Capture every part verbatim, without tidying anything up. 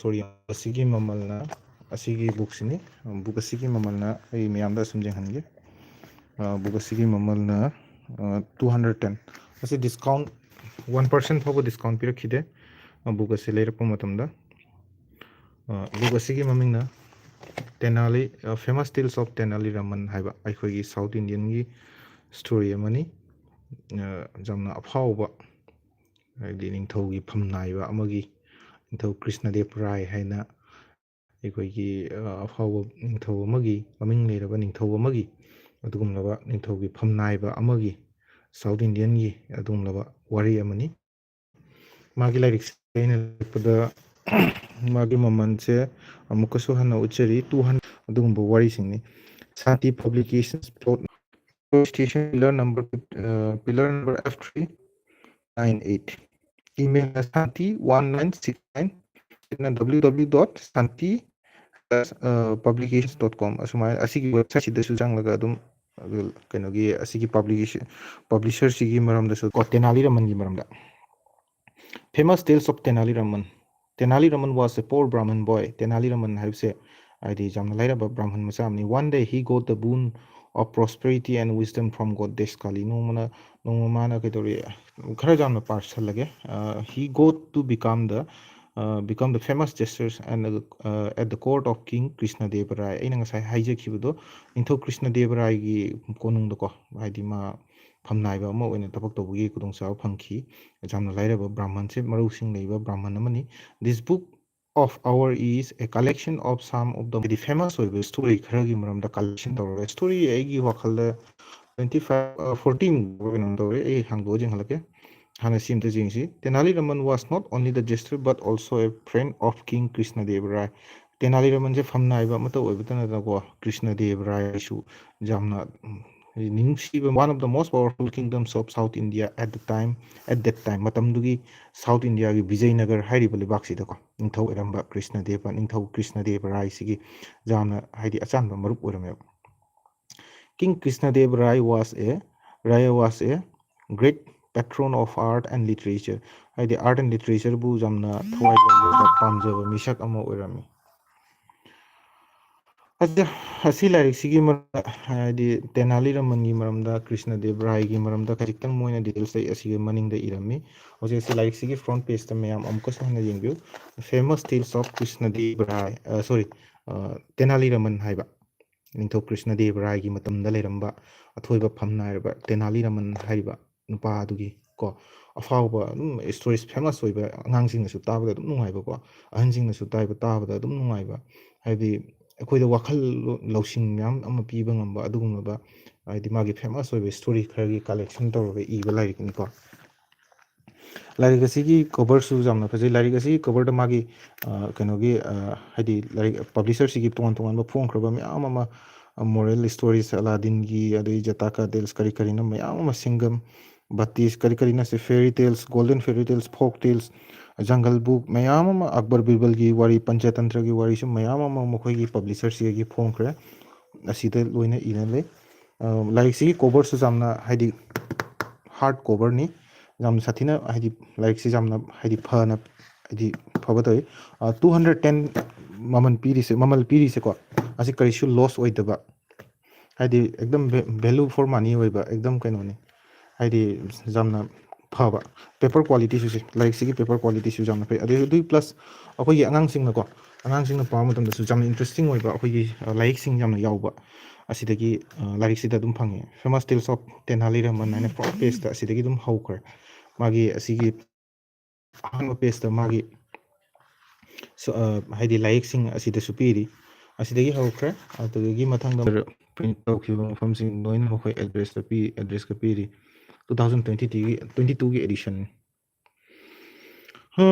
ꯁꯣꯔꯤ, ꯑꯁꯤꯒꯤ ꯃꯃꯜꯅ, ꯑꯁꯤꯒꯤ ꯕꯨꯛꯁꯤꯅꯤ꯫ ꯕꯨꯛ ꯑꯁꯤꯒꯤ ꯃꯃꯜꯅ ꯑꯩ ꯃꯌꯥꯝꯗ ꯑꯁꯨꯝ ꯌꯦꯡꯍꯟꯒꯦ꯫ ꯕꯨꯛ ꯑꯁꯤꯒꯤ ꯃꯃꯜꯅ ꯇꯨ ꯍꯟꯗ꯭ꯔꯦꯠ ꯇꯦꯟ꯫ ꯑꯁꯤ ꯗꯤꯁꯀꯥꯎꯟ, ꯋꯥꯟ ꯄꯥꯔꯁꯦꯟ ꯐꯥꯎꯕ ꯗꯤꯁꯀꯥꯎꯟ ꯄꯤꯔꯛꯈꯤꯗꯦ꯫ ꯕꯨꯛ ꯑꯁꯤ ꯂꯩꯔꯛꯄ ꯃꯇꯝꯗ꯫ ꯕꯨꯛ ꯑꯁꯤꯒꯤ ꯃꯃꯤꯡꯅ ꯇꯦꯅꯥꯂꯤ, ꯐꯦꯃꯁ ꯇꯦꯜꯁ ꯑꯣꯐ ꯇꯦꯅꯥꯂꯤ ꯔꯥꯃꯟ ꯍꯥꯏꯕ ꯑꯩꯈꯣꯏꯒꯤ ꯁꯥꯎꯠ ꯏꯟꯗꯤꯌꯟꯒꯤ ꯁ꯭ꯇꯣꯔꯤ ꯑꯃꯅꯤ꯫ ꯌꯥꯝꯅ ꯑꯐꯥꯎꯕ, ꯍꯥꯏꯗꯤ ꯅꯤꯡꯊꯧꯒꯤ ꯐꯝꯅꯥꯏꯕ ꯑꯃꯒꯤ, ꯅꯤꯡꯊꯧ ꯀ꯭ꯔꯤꯁꯅꯗꯦꯕ ꯔꯥꯏ ꯍꯥꯏꯅ ꯑꯩꯈꯣꯏꯒꯤ ꯑꯐꯥꯎꯕ ꯅꯤꯡꯊꯧ ꯑꯃꯒꯤ, ꯃꯃꯤꯡ ꯂꯩꯔꯕ ꯅꯤꯡꯊꯧ ꯑꯃꯒꯤ, ꯑꯗꯨꯒꯨꯝꯂꯕ ꯅꯤꯡꯊꯧꯒꯤ ꯐꯝꯅꯥꯏꯕ ꯑꯃꯒꯤ, ꯁꯥꯎꯠ ꯏꯟꯗꯤꯌꯟꯒꯤ ꯑꯗꯨꯒꯨꯝꯂꯕ ꯋꯥꯔꯤ ꯑꯃꯅꯤ꯫ ꯃꯥꯒꯤ ꯂꯥꯏꯔꯤꯛꯁꯦ ꯑꯩꯅ ꯂꯩꯔꯛꯄꯗ ꯃꯥꯒꯤ ꯃꯃꯜꯁꯦ ꯑꯃꯨꯛꯀꯁꯨ ꯍꯟꯅ ꯎꯠꯆꯔꯤ, ꯇꯨ ꯍꯟꯗ꯭ꯔꯦꯠ꯫ ꯑꯗꯨꯒꯨꯝꯕ ꯋꯥꯔꯤꯁꯤꯡꯅꯤ꯫ Santi Publications, plot station, pillar number, uh, pillar number F three nine eight. Email na santi one nine six nine, ꯅ W W W dot santi plus, uh, publications dot com꯫ ꯑꯁꯨꯃꯥꯏꯅ ꯑꯁꯤꯒꯤ ꯋꯦꯕꯁꯥꯏꯠꯁꯤꯗꯁꯨ ꯆꯪꯂꯒ ꯑꯗꯨꯝ, ꯑꯗꯨ ꯀꯩꯅꯣꯒꯤ ꯑꯁꯤꯒꯤ publication, ꯄꯕ꯭ꯂꯤꯁꯔꯁꯤꯒꯤ ꯃꯔꯝꯗꯁꯨ ꯀꯣ, ꯇꯦꯅꯥꯂꯤ ꯔꯃꯟꯒꯤ ꯃꯔꯝꯗ꯫ Famous Tales of Tenali Raman. Tenali Raman was a poor Brahmin boy. ꯇꯦꯅꯥꯂꯤ Raman ꯍꯥꯏꯕꯁꯦ ꯍꯥꯏꯗꯤ ꯌꯥꯝꯅ ꯂꯥꯏꯔꯕ ꯕ꯭ꯔꯥꯍꯃꯟ ꯃꯆꯥ ꯑꯃꯅꯤ꯫ One day he got the boon of prosperity and wisdom from goddess Kali. ꯅꯣꯡꯃꯅ, ꯅꯣꯡꯃ ꯃꯥꯅ ꯀꯩꯗꯧꯔꯤ, ꯈꯔ ꯌꯥꯝꯅ ꯄꯥꯁꯜꯂꯒꯦ꯫ He got to become the, uh, become the famous jester and, uh, at the court of King Krishna Deva Rai. ꯑꯩꯅ ꯉꯁꯥꯏ ꯍꯥꯏꯖꯈꯤꯕꯗꯣ, ꯅꯤꯡꯊꯧ ꯀ꯭ꯔꯤꯁꯅ ꯗꯦꯕ ꯔꯥꯏꯒꯤ ꯀꯣꯅꯨꯡꯗꯀꯣ, ꯍꯥꯏꯗꯤ ꯃꯥ ꯐꯝꯅꯥꯏꯕ ꯑꯃ ꯑꯣꯏꯅ ꯊꯕꯛ ꯇꯧꯕꯒꯤ ꯈꯨꯗꯣꯡꯆꯥꯕ ꯐꯪꯈꯤ꯫ ꯌꯥꯝꯅ ꯂꯥꯏꯔꯕ ꯕ꯭ꯔꯥꯍꯃꯟꯁꯦ, ꯃꯔꯧꯁꯤꯡ ꯂꯩꯕ ꯕ꯭ꯔꯥꯍꯃꯟ ꯑꯃꯅꯤ꯫ This book of our is a collection of some of the, ꯍꯥꯏꯗꯤ ꯐꯦꯃꯁ ꯑꯣꯏꯕ ꯁ꯭ꯇꯣꯔꯤ ꯈꯔꯒꯤ ꯃꯔꯝꯗ ꯀꯂꯦꯛꯁꯟ ꯇꯧꯔꯒ, ꯁ꯭ꯇꯣꯔꯤ ꯑꯩꯒꯤ ꯋꯥꯈꯜꯗ twenty five, uh, fourteen ꯀꯩꯅꯣꯝ ꯇꯧꯔꯦ꯫ ꯑꯩ ꯍꯥꯡꯗꯣꯛꯑ ꯌꯦꯡꯍꯜꯂꯛꯀꯦ꯫ ꯍꯥꯟꯅ ꯁꯤ ꯑꯝꯇ ꯌꯦꯡꯁꯤ꯫ Tenali Raman was not only the jester but also a friend of King Krishna Deva Rai. ꯇꯦꯅꯥꯂꯤ ꯔꯃꯟꯁꯦ ꯐꯝꯅꯥꯏꯕ ꯑꯃꯠꯇ ꯑꯣꯏꯕꯇ ꯅꯠꯇꯅꯀꯣ, ꯀ꯭ꯔꯤꯁꯅ ꯗꯦꯕ ꯔꯥꯏꯁꯨ ꯌꯥꯝꯅ, ꯎꯝ, ꯅꯨꯡꯁꯤꯕ, one of the most powerful kingdoms of South India at the time, at that time, ꯃꯇꯝꯗꯨꯒꯤ south ꯏꯟꯗꯤꯌꯥꯒꯤ ꯕꯤꯖꯌꯅꯒꯔ ꯍꯥꯏꯔꯤꯕ ꯂꯩꯕꯥꯛꯁꯤꯗꯀꯣ ꯅꯤꯡꯊꯧ ꯑꯣꯏꯔꯝꯕ ꯀ꯭ꯔꯤꯁꯅ ꯗꯦꯕ, ꯅꯤꯡꯊꯧ ꯀ꯭ꯔꯤꯁꯅ ꯗꯦꯕ ꯔꯥꯏꯁꯤꯒꯤ ꯌꯥꯝꯅ, ꯍꯥꯏꯗꯤ, ꯑꯆꯥꯟꯕ ꯃꯔꯨꯞ ꯑꯣꯏꯔꯝꯃꯦꯕ꯫ King Krishna Deva Rai was a, Rai was a great patron of art and literature. ꯍꯥꯏꯗꯤ art and literature ꯕꯨ ꯌꯥꯝꯅ ꯊꯋꯥꯏ ꯌꯥꯎꯖꯕ, ꯄꯥꯝꯖꯕ ꯃꯤ ꯃꯤꯁꯛ ꯑꯃ ꯑꯣꯏꯔꯝꯃꯤ꯫ ꯑꯁꯤ ꯂꯥꯏꯔꯤꯛꯁꯤꯒꯤ ꯃꯔꯝꯗ, ꯍꯥꯏꯗꯤ ꯇꯦꯅꯥꯂꯤ ꯔꯃꯟꯒꯤ ꯃꯔꯝꯗ, ꯀ꯭ꯔꯤꯁꯅ ꯗꯦꯕ ꯔꯥꯏꯒꯤ ꯃꯔꯝꯗ ꯈꯖꯤꯛꯇꯪ ꯃꯣꯏꯅ ꯗꯤꯇꯦꯜꯁ ꯑꯩ ꯑꯁꯤꯒꯤ ꯃꯅꯤꯡꯗ ꯏꯔꯝꯃꯤ꯫ ꯍꯧꯖꯤꯛ ꯑꯁꯤ ꯂꯥꯏꯔꯤꯛꯁꯤꯒꯤ ꯐ꯭ꯔꯣꯟꯠ ꯄꯦꯖꯇ ꯃꯌꯥꯝ ꯑꯃꯨꯛꯀꯁꯨ ꯍꯟꯅ ꯌꯦꯡꯕꯤꯌꯨ꯫ Famous Tales of Krishna Deva Rai, ꯑ, sorry, ꯑ, Tenali Raman ꯍꯥꯏꯕ, ꯅꯤꯡꯊꯧ ꯀ꯭ꯔꯤꯁꯅ ꯗꯦꯕ ꯔꯥꯏꯒꯤ ꯃꯇꯝꯗ ꯂꯩꯔꯝꯕ ꯑꯊꯣꯏꯕ ꯐꯝꯅꯥꯏꯔꯕ ꯇꯦꯅꯥꯂꯤ ꯔꯃꯟ ꯍꯥꯏꯔꯤꯕ ꯅꯨꯄꯥ ꯑꯗꯨꯒꯤ ꯀꯣ, ꯑꯐꯥꯎꯕ ꯑꯗꯨꯝ ꯁ꯭ꯇꯣꯔꯤꯁ ꯐꯦꯃꯁ ꯑꯣꯏꯕ, ꯑꯉꯥꯡꯁꯤꯡꯅꯁꯨ ꯇꯥꯕꯗ ꯑꯗꯨꯝ ꯅꯨꯡꯉꯥꯏꯕꯀꯣ, ꯑꯍꯟꯁꯤꯡꯅꯁꯨ ꯇꯥꯏꯕ, ꯇꯥꯕꯗ ꯑꯗꯨꯝ ꯅꯨꯡꯉꯥꯏꯕ, ꯍꯥꯏꯗꯤ ꯑꯩꯈꯣꯏꯗ ꯋꯥꯈꯜ ꯂꯧꯁꯤꯡ ꯃꯌꯥꯝ ꯑꯃ ꯄꯤꯕ ꯉꯝꯕ ꯑꯗꯨꯒꯨꯝꯂꯕ, ꯍꯥꯏꯗꯤ ꯃꯥꯒꯤ ꯐꯦꯃꯁ ꯑꯣꯏꯕ ꯁ꯭ꯇꯣꯔꯤ ꯈꯔꯒꯤ ꯀꯂꯦꯛꯁꯟ ꯇꯧꯔꯒ ꯏꯕ ꯂꯥꯏꯔꯤꯛꯅꯤꯀꯣ꯫ ꯂꯥꯏꯔꯤꯛ ꯑꯁꯤꯒꯤ ꯀꯣꯕꯔꯁꯨ ꯌꯥꯝꯅ ꯐꯖꯩ꯫ ꯂꯥꯏꯔꯤꯛ ꯑꯁꯤꯒꯤ ꯀꯣꯕꯔꯗ ꯃꯥꯒꯤ, ꯑ, ꯀꯩꯅꯣꯒꯤ, ꯑ, ꯍꯥꯏꯗꯤ ꯂꯥꯏꯔꯤꯛ ꯄꯕ꯭ꯂꯤꯁꯔꯁꯤꯒꯤ ꯇꯣꯉꯥꯟ ꯇꯣꯉꯥꯟꯕ ꯐꯣꯡꯈ꯭ꯔꯕ ꯃꯌꯥꯝ ꯑꯃ, ꯑ, ꯃꯣꯔꯦꯜ ꯁ꯭ꯇꯣꯔꯤꯁ, ꯑꯂꯥꯗꯤꯟꯒꯤ, ꯑꯗꯩ ꯖꯇꯥꯀꯥ ꯇꯦꯜꯁ, ꯀꯔꯤ ꯀꯔꯤꯅꯣ ꯃꯌꯥꯝ ꯑꯃ, ꯁꯤꯡꯒꯝ, ꯕꯇꯤꯁ, ꯀꯔꯤ ꯀꯔꯤꯅꯣ ꯁꯤ, fairy tales, golden fairy tales, folk tales, jungle book ꯃꯌꯥꯝ ꯑꯃ, ꯑꯛꯕꯔ ꯕꯤꯔꯕꯜꯒꯤ ꯋꯥꯔꯤ, ꯄꯟꯆꯇꯟꯇ꯭ꯔꯒꯤ ꯋꯥꯔꯤꯁꯨ ꯃꯌꯥꯝ ꯑꯃ ꯃꯈꯣꯏꯒꯤ ꯄꯕ꯭ꯂꯤꯁꯔꯁꯤꯗꯒꯤ ꯐꯣꯡꯈ꯭ꯔꯦ꯫ ꯑꯁꯤꯗ ꯂꯣꯏꯅ ꯏꯅ ꯂꯩ꯫ ꯑ, ꯂꯥꯏꯔꯤꯛꯁꯤꯒꯤ ꯀꯣꯕꯔꯁꯨ ꯌꯥꯝꯅ, ꯍꯥꯏꯗꯤ, ꯍꯥꯔꯗ ꯀꯣꯕꯔꯅꯤ꯫ ꯌꯥꯝꯅ ꯁꯥꯊꯤꯅ, ꯍꯥꯏꯗꯤ, ꯂꯥꯏꯔꯤꯛꯁꯤ ꯌꯥꯝꯅ, ꯍꯥꯏꯗꯤ, ꯐꯅ, ꯍꯥꯏꯗꯤ, ꯐꯕ ꯇꯧꯋꯤ꯫ ꯑ, two hundred ten ꯃꯃꯜ ꯄꯤꯔꯤꯁꯦ, ꯃꯃꯜ ꯄꯤꯔꯤꯁꯦꯀꯣ, ꯑꯁꯤ ꯀꯔꯤꯁꯨ ꯂꯣꯁ ꯑꯣꯏꯗꯕ, ꯍꯥꯏꯗꯤ, ꯑꯦꯛꯗꯝ value for money ꯑꯣꯏꯕ, ꯑꯦꯛꯗꯝ ꯀꯩꯅꯣꯅꯤ, ꯍꯥꯏꯗꯤ, ꯌꯥꯝꯅ ꯐꯕ꯫ ꯄꯦꯄꯔ ꯀ꯭ꯋꯥꯂꯤꯇꯤꯁꯨ ꯁꯤ, ꯂꯥꯏꯔꯤꯛꯁꯤꯒꯤ ꯄꯦꯄꯔ ꯀ꯭ꯋꯥꯂꯤꯇꯤꯁꯨ ꯌꯥꯝꯅ ꯐꯩ꯫ ꯑꯗꯨ, ꯑꯗꯨꯒꯤ ꯄ꯭ꯂꯁ ꯑꯩꯈꯣꯏꯒꯤ ꯑꯉꯥꯡꯁꯤꯡꯅꯀꯣ, ꯑꯉꯥꯡꯁꯤꯡꯅ ꯄꯥꯕ ꯃꯇꯝꯗꯁꯨ ꯌꯥꯝꯅ ꯏꯟꯇꯔꯦꯁꯇꯤꯡ ꯑꯣꯏꯕ, ꯑꯩꯈꯣꯏꯒꯤ, ꯑ, ꯂꯥꯏꯔꯤꯛꯁꯤꯡ ꯌꯥꯝꯅ ꯌꯥꯎꯕ, ꯑꯁꯤꯗꯒꯤ, ꯑ, ꯂꯥꯏꯔꯤꯛꯁꯤꯗ ꯑꯗꯨꯝ ꯐꯪꯉꯦ꯫ Famous Tales of Tenali Raman ꯍꯥꯏꯅ ꯐ꯭ꯔꯣꯟꯠ ꯄꯦꯖꯇ ꯑꯁꯤꯗꯒꯤ ꯑꯗꯨꯝ ꯍꯧꯈ꯭ꯔꯦ꯫ ꯃꯥꯒꯤ ꯑꯁꯤꯒꯤ ꯑꯍꯥꯟꯕ ꯄꯦꯖꯇ ꯃꯥꯒꯤ ꯁ-, ꯑ, ꯍꯥꯏꯗꯤ ꯂꯥꯏꯔꯤꯛꯁꯤꯡ ꯑꯁꯤꯗꯁꯨ ꯄꯤꯔꯤ꯫ ꯑꯁꯤꯗꯒꯤ ꯍꯧꯈ꯭ꯔꯦ꯫ ꯑꯗꯨꯗꯒꯤ ꯃꯊꯪꯗ ꯄ꯭ꯔꯤꯟꯠ ꯇꯧꯈꯤꯕ ꯃꯐꯝꯁꯤꯡ ꯂꯣꯏꯅ ꯃꯈꯣꯏ ꯑꯦꯗ꯭ꯔꯦꯁꯇ ꯄꯤ, ꯑꯦꯗ꯭ꯔꯦꯁꯀ ꯄꯤꯔꯤ꯫ Two thousand twenty-three ꯒꯤ, twenty-two ꯒꯤ ꯑꯦꯗꯤꯁꯟꯅꯤ꯫ ꯍꯥ꯫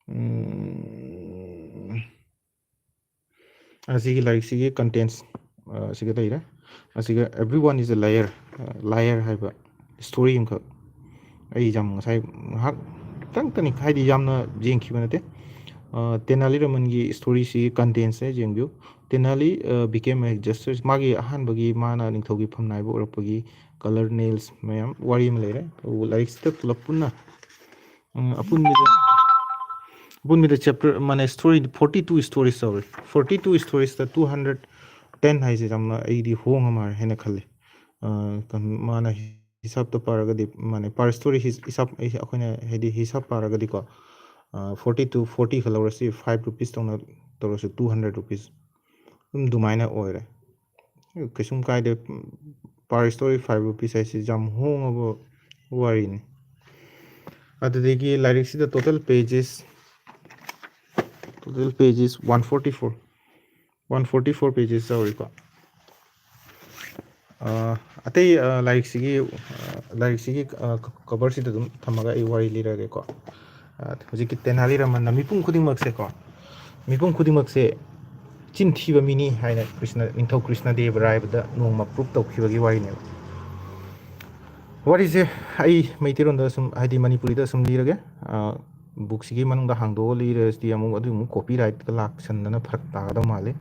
ꯎꯝ꯫ ꯑꯁꯤꯒꯤ ꯂꯥꯏꯔꯤꯛꯁꯤꯒꯤ ꯀꯟꯇꯦꯟꯁ, ꯑ, ꯑꯁꯤꯒ ꯂꯩꯔꯦ꯫ ꯑꯁꯤꯒ Everyone is a Liar, ꯑ, Liar ꯍꯥꯏꯕ ꯁ꯭ꯇꯣꯔꯤ ꯑꯃꯈꯛ꯫ ꯑꯩ ꯌꯥꯝ ꯉꯁꯥꯏ ꯉꯥꯏꯍꯥꯛ ꯈꯤꯇꯪꯇꯅꯤ, ꯍꯥꯏꯗꯤ ꯌꯥꯝꯅ ꯌꯦꯡꯈꯤꯕ ꯅꯠꯇꯦ꯫ ꯑ, ꯇꯦꯅꯥꯂꯤ ꯔꯃꯟꯒꯤ ꯁ꯭ꯇꯣꯔꯤꯁꯤꯒꯤ ꯀꯟꯇꯦꯟꯁꯁꯦ ꯌꯦꯡꯕꯤꯌꯨ꯫ Tenali, ꯑ, became a jester. ꯃꯥꯒꯤ ꯑꯍꯥꯟꯕꯒꯤ ꯃꯥꯅ ꯅꯤꯡꯊꯧꯒꯤ ꯐꯝꯅꯥꯏꯕ ꯑꯣꯏꯔꯛꯄꯒꯤ colour nails ꯃꯌꯥꯝ ꯋꯥꯔꯤ ꯑꯃ ꯂꯩꯔꯦ꯫ ꯑꯗꯨꯕꯨ ꯂꯥꯏꯔꯤꯛꯁꯤꯗ ꯄꯨꯂꯞ ꯄꯨꯟꯅ ꯎꯝ, ꯑꯄꯨꯟꯕꯗ ꯑꯄꯨꯟꯕꯗ ꯆꯦꯞꯇꯔ ꯃꯥꯅꯦ ꯁ꯭ꯇꯣꯔꯤ ꯐꯣꯔꯇꯤ ꯇꯨ ꯁ꯭ꯇꯣꯔꯤꯁ ꯇꯧꯔꯦ꯫ ꯐꯣꯔꯇꯤ ꯇꯨ ꯁ꯭ꯇꯣꯔꯤꯁꯇ ꯇꯨ ꯍꯟꯗ꯭ꯔꯦꯠ ꯇꯦꯟ ꯍꯥꯏꯁꯦ ꯌꯥꯝꯅ ꯑꯩꯗꯤ ꯍꯣꯡꯉ ꯃꯥꯜꯂꯦ ꯍꯥꯏꯅ ꯈꯜꯂꯤ꯫ ꯑ, ꯀꯩꯅꯣ, ꯃꯥꯅ ꯍꯤꯁꯥꯞꯇ ꯄꯥꯔꯒꯗꯤ ꯃꯥꯅꯦ ꯄꯔ ꯁ꯭ꯇꯣꯔꯤ ꯍꯤꯁꯥꯞ ꯑꯩꯈꯣꯏꯅ ꯍꯥꯏꯗꯤ ꯍꯤꯁꯥꯞ ꯄꯥꯔꯒꯗꯤꯀꯣ, ꯐꯣꯔꯇꯤ ꯇꯨ ꯐꯣꯔꯇꯤ ꯈꯛ ꯂꯧꯔꯁꯤ, ꯐꯥꯏꯚ ꯔꯨꯄꯤꯁ ꯇꯧꯅ ꯇꯧꯔꯁꯨ ꯇꯨ ꯍꯟꯗ꯭ꯔꯦꯠ ꯔꯨꯄꯤꯁ ꯑꯗꯨꯝ ꯑꯗꯨꯃꯥꯏꯅ ꯑꯣꯏꯔꯦ꯫ ꯀꯩꯁꯨꯝ ꯀꯥꯏꯗꯦ꯫ ꯄꯔ ꯁ꯭ꯇꯣꯔꯤ ꯐꯥꯏꯚ ꯔꯨꯄꯤꯁ ꯍꯥꯏꯁꯤ ꯌꯥꯝ ꯍꯣꯡꯉꯕ ꯋꯥꯔꯤꯅꯤ꯫ ꯑꯗꯨꯗꯒꯤ ꯂꯥꯏꯔꯤꯛꯁꯤꯗ total pages total pages one forty four one forty four pages ꯌꯥꯎꯔꯤꯀꯣ꯫ ꯑ, ꯑꯇꯩ ꯑ, ꯂꯥꯏꯔꯤꯛꯁꯤꯒꯤ ꯑ, ꯂꯥꯏꯔꯤꯛꯁꯤꯒꯤ ꯀ- ꯑ, ꯀ- ꯀꯣꯕꯔꯁꯤꯗ ꯑꯗꯨꯝ ꯊꯝꯃꯒ ꯑꯩ ꯋꯥꯔꯤ ꯂꯤꯔꯒꯦꯀꯣ꯫ ꯑ, ꯍꯧꯖꯤꯛꯀꯤ ꯇꯦꯅꯥꯂꯤ ꯔꯃꯟꯅ ꯃꯤꯄꯨꯝ ꯈꯨꯗꯤꯡꯃꯛꯁꯦꯀꯣ, ꯃꯤꯄꯨꯝ ꯈꯨꯗꯤꯡꯃꯛꯁꯦ ꯆꯤꯟ ꯊꯤꯕ ꯃꯤꯅꯤ ꯍꯥꯏꯅ ꯀ꯭ꯔꯤꯁꯅ ꯅꯤꯡꯊꯧ ꯀ꯭ꯔꯤꯁꯅ ꯗꯦꯕ ꯔꯥꯏꯕꯗ ꯅꯣꯡꯃ ꯄ꯭ꯔꯨꯞ ꯇꯧꯈꯤꯕꯒꯤ ꯋꯥꯔꯤꯅꯦꯕ꯫ ꯋꯥꯔꯤꯁꯦ ꯑꯩ ꯃꯩꯇꯩꯂꯣꯟꯗ ꯁꯨꯝ ꯍꯥꯏꯗꯤ ꯃꯅꯤꯄꯨꯔꯤꯗ ꯁꯨꯝ ꯂꯤꯔꯒꯦ꯫ ꯑ, ꯕꯨꯛꯁꯤꯒꯤ ꯃꯅꯨꯡꯗ ꯍꯥꯡꯗꯣꯛꯑ ꯂꯤꯔꯁꯤꯗꯤ ꯑꯃꯨꯛ ꯑꯗꯨ ꯑꯃꯨꯛ ꯀꯣꯄꯤꯔꯥꯏꯠꯀ ꯂꯥꯛꯁꯟꯗꯅ ꯐꯔꯛ ꯇꯥꯒꯗꯧ ꯃꯥꯜꯂꯤ꯫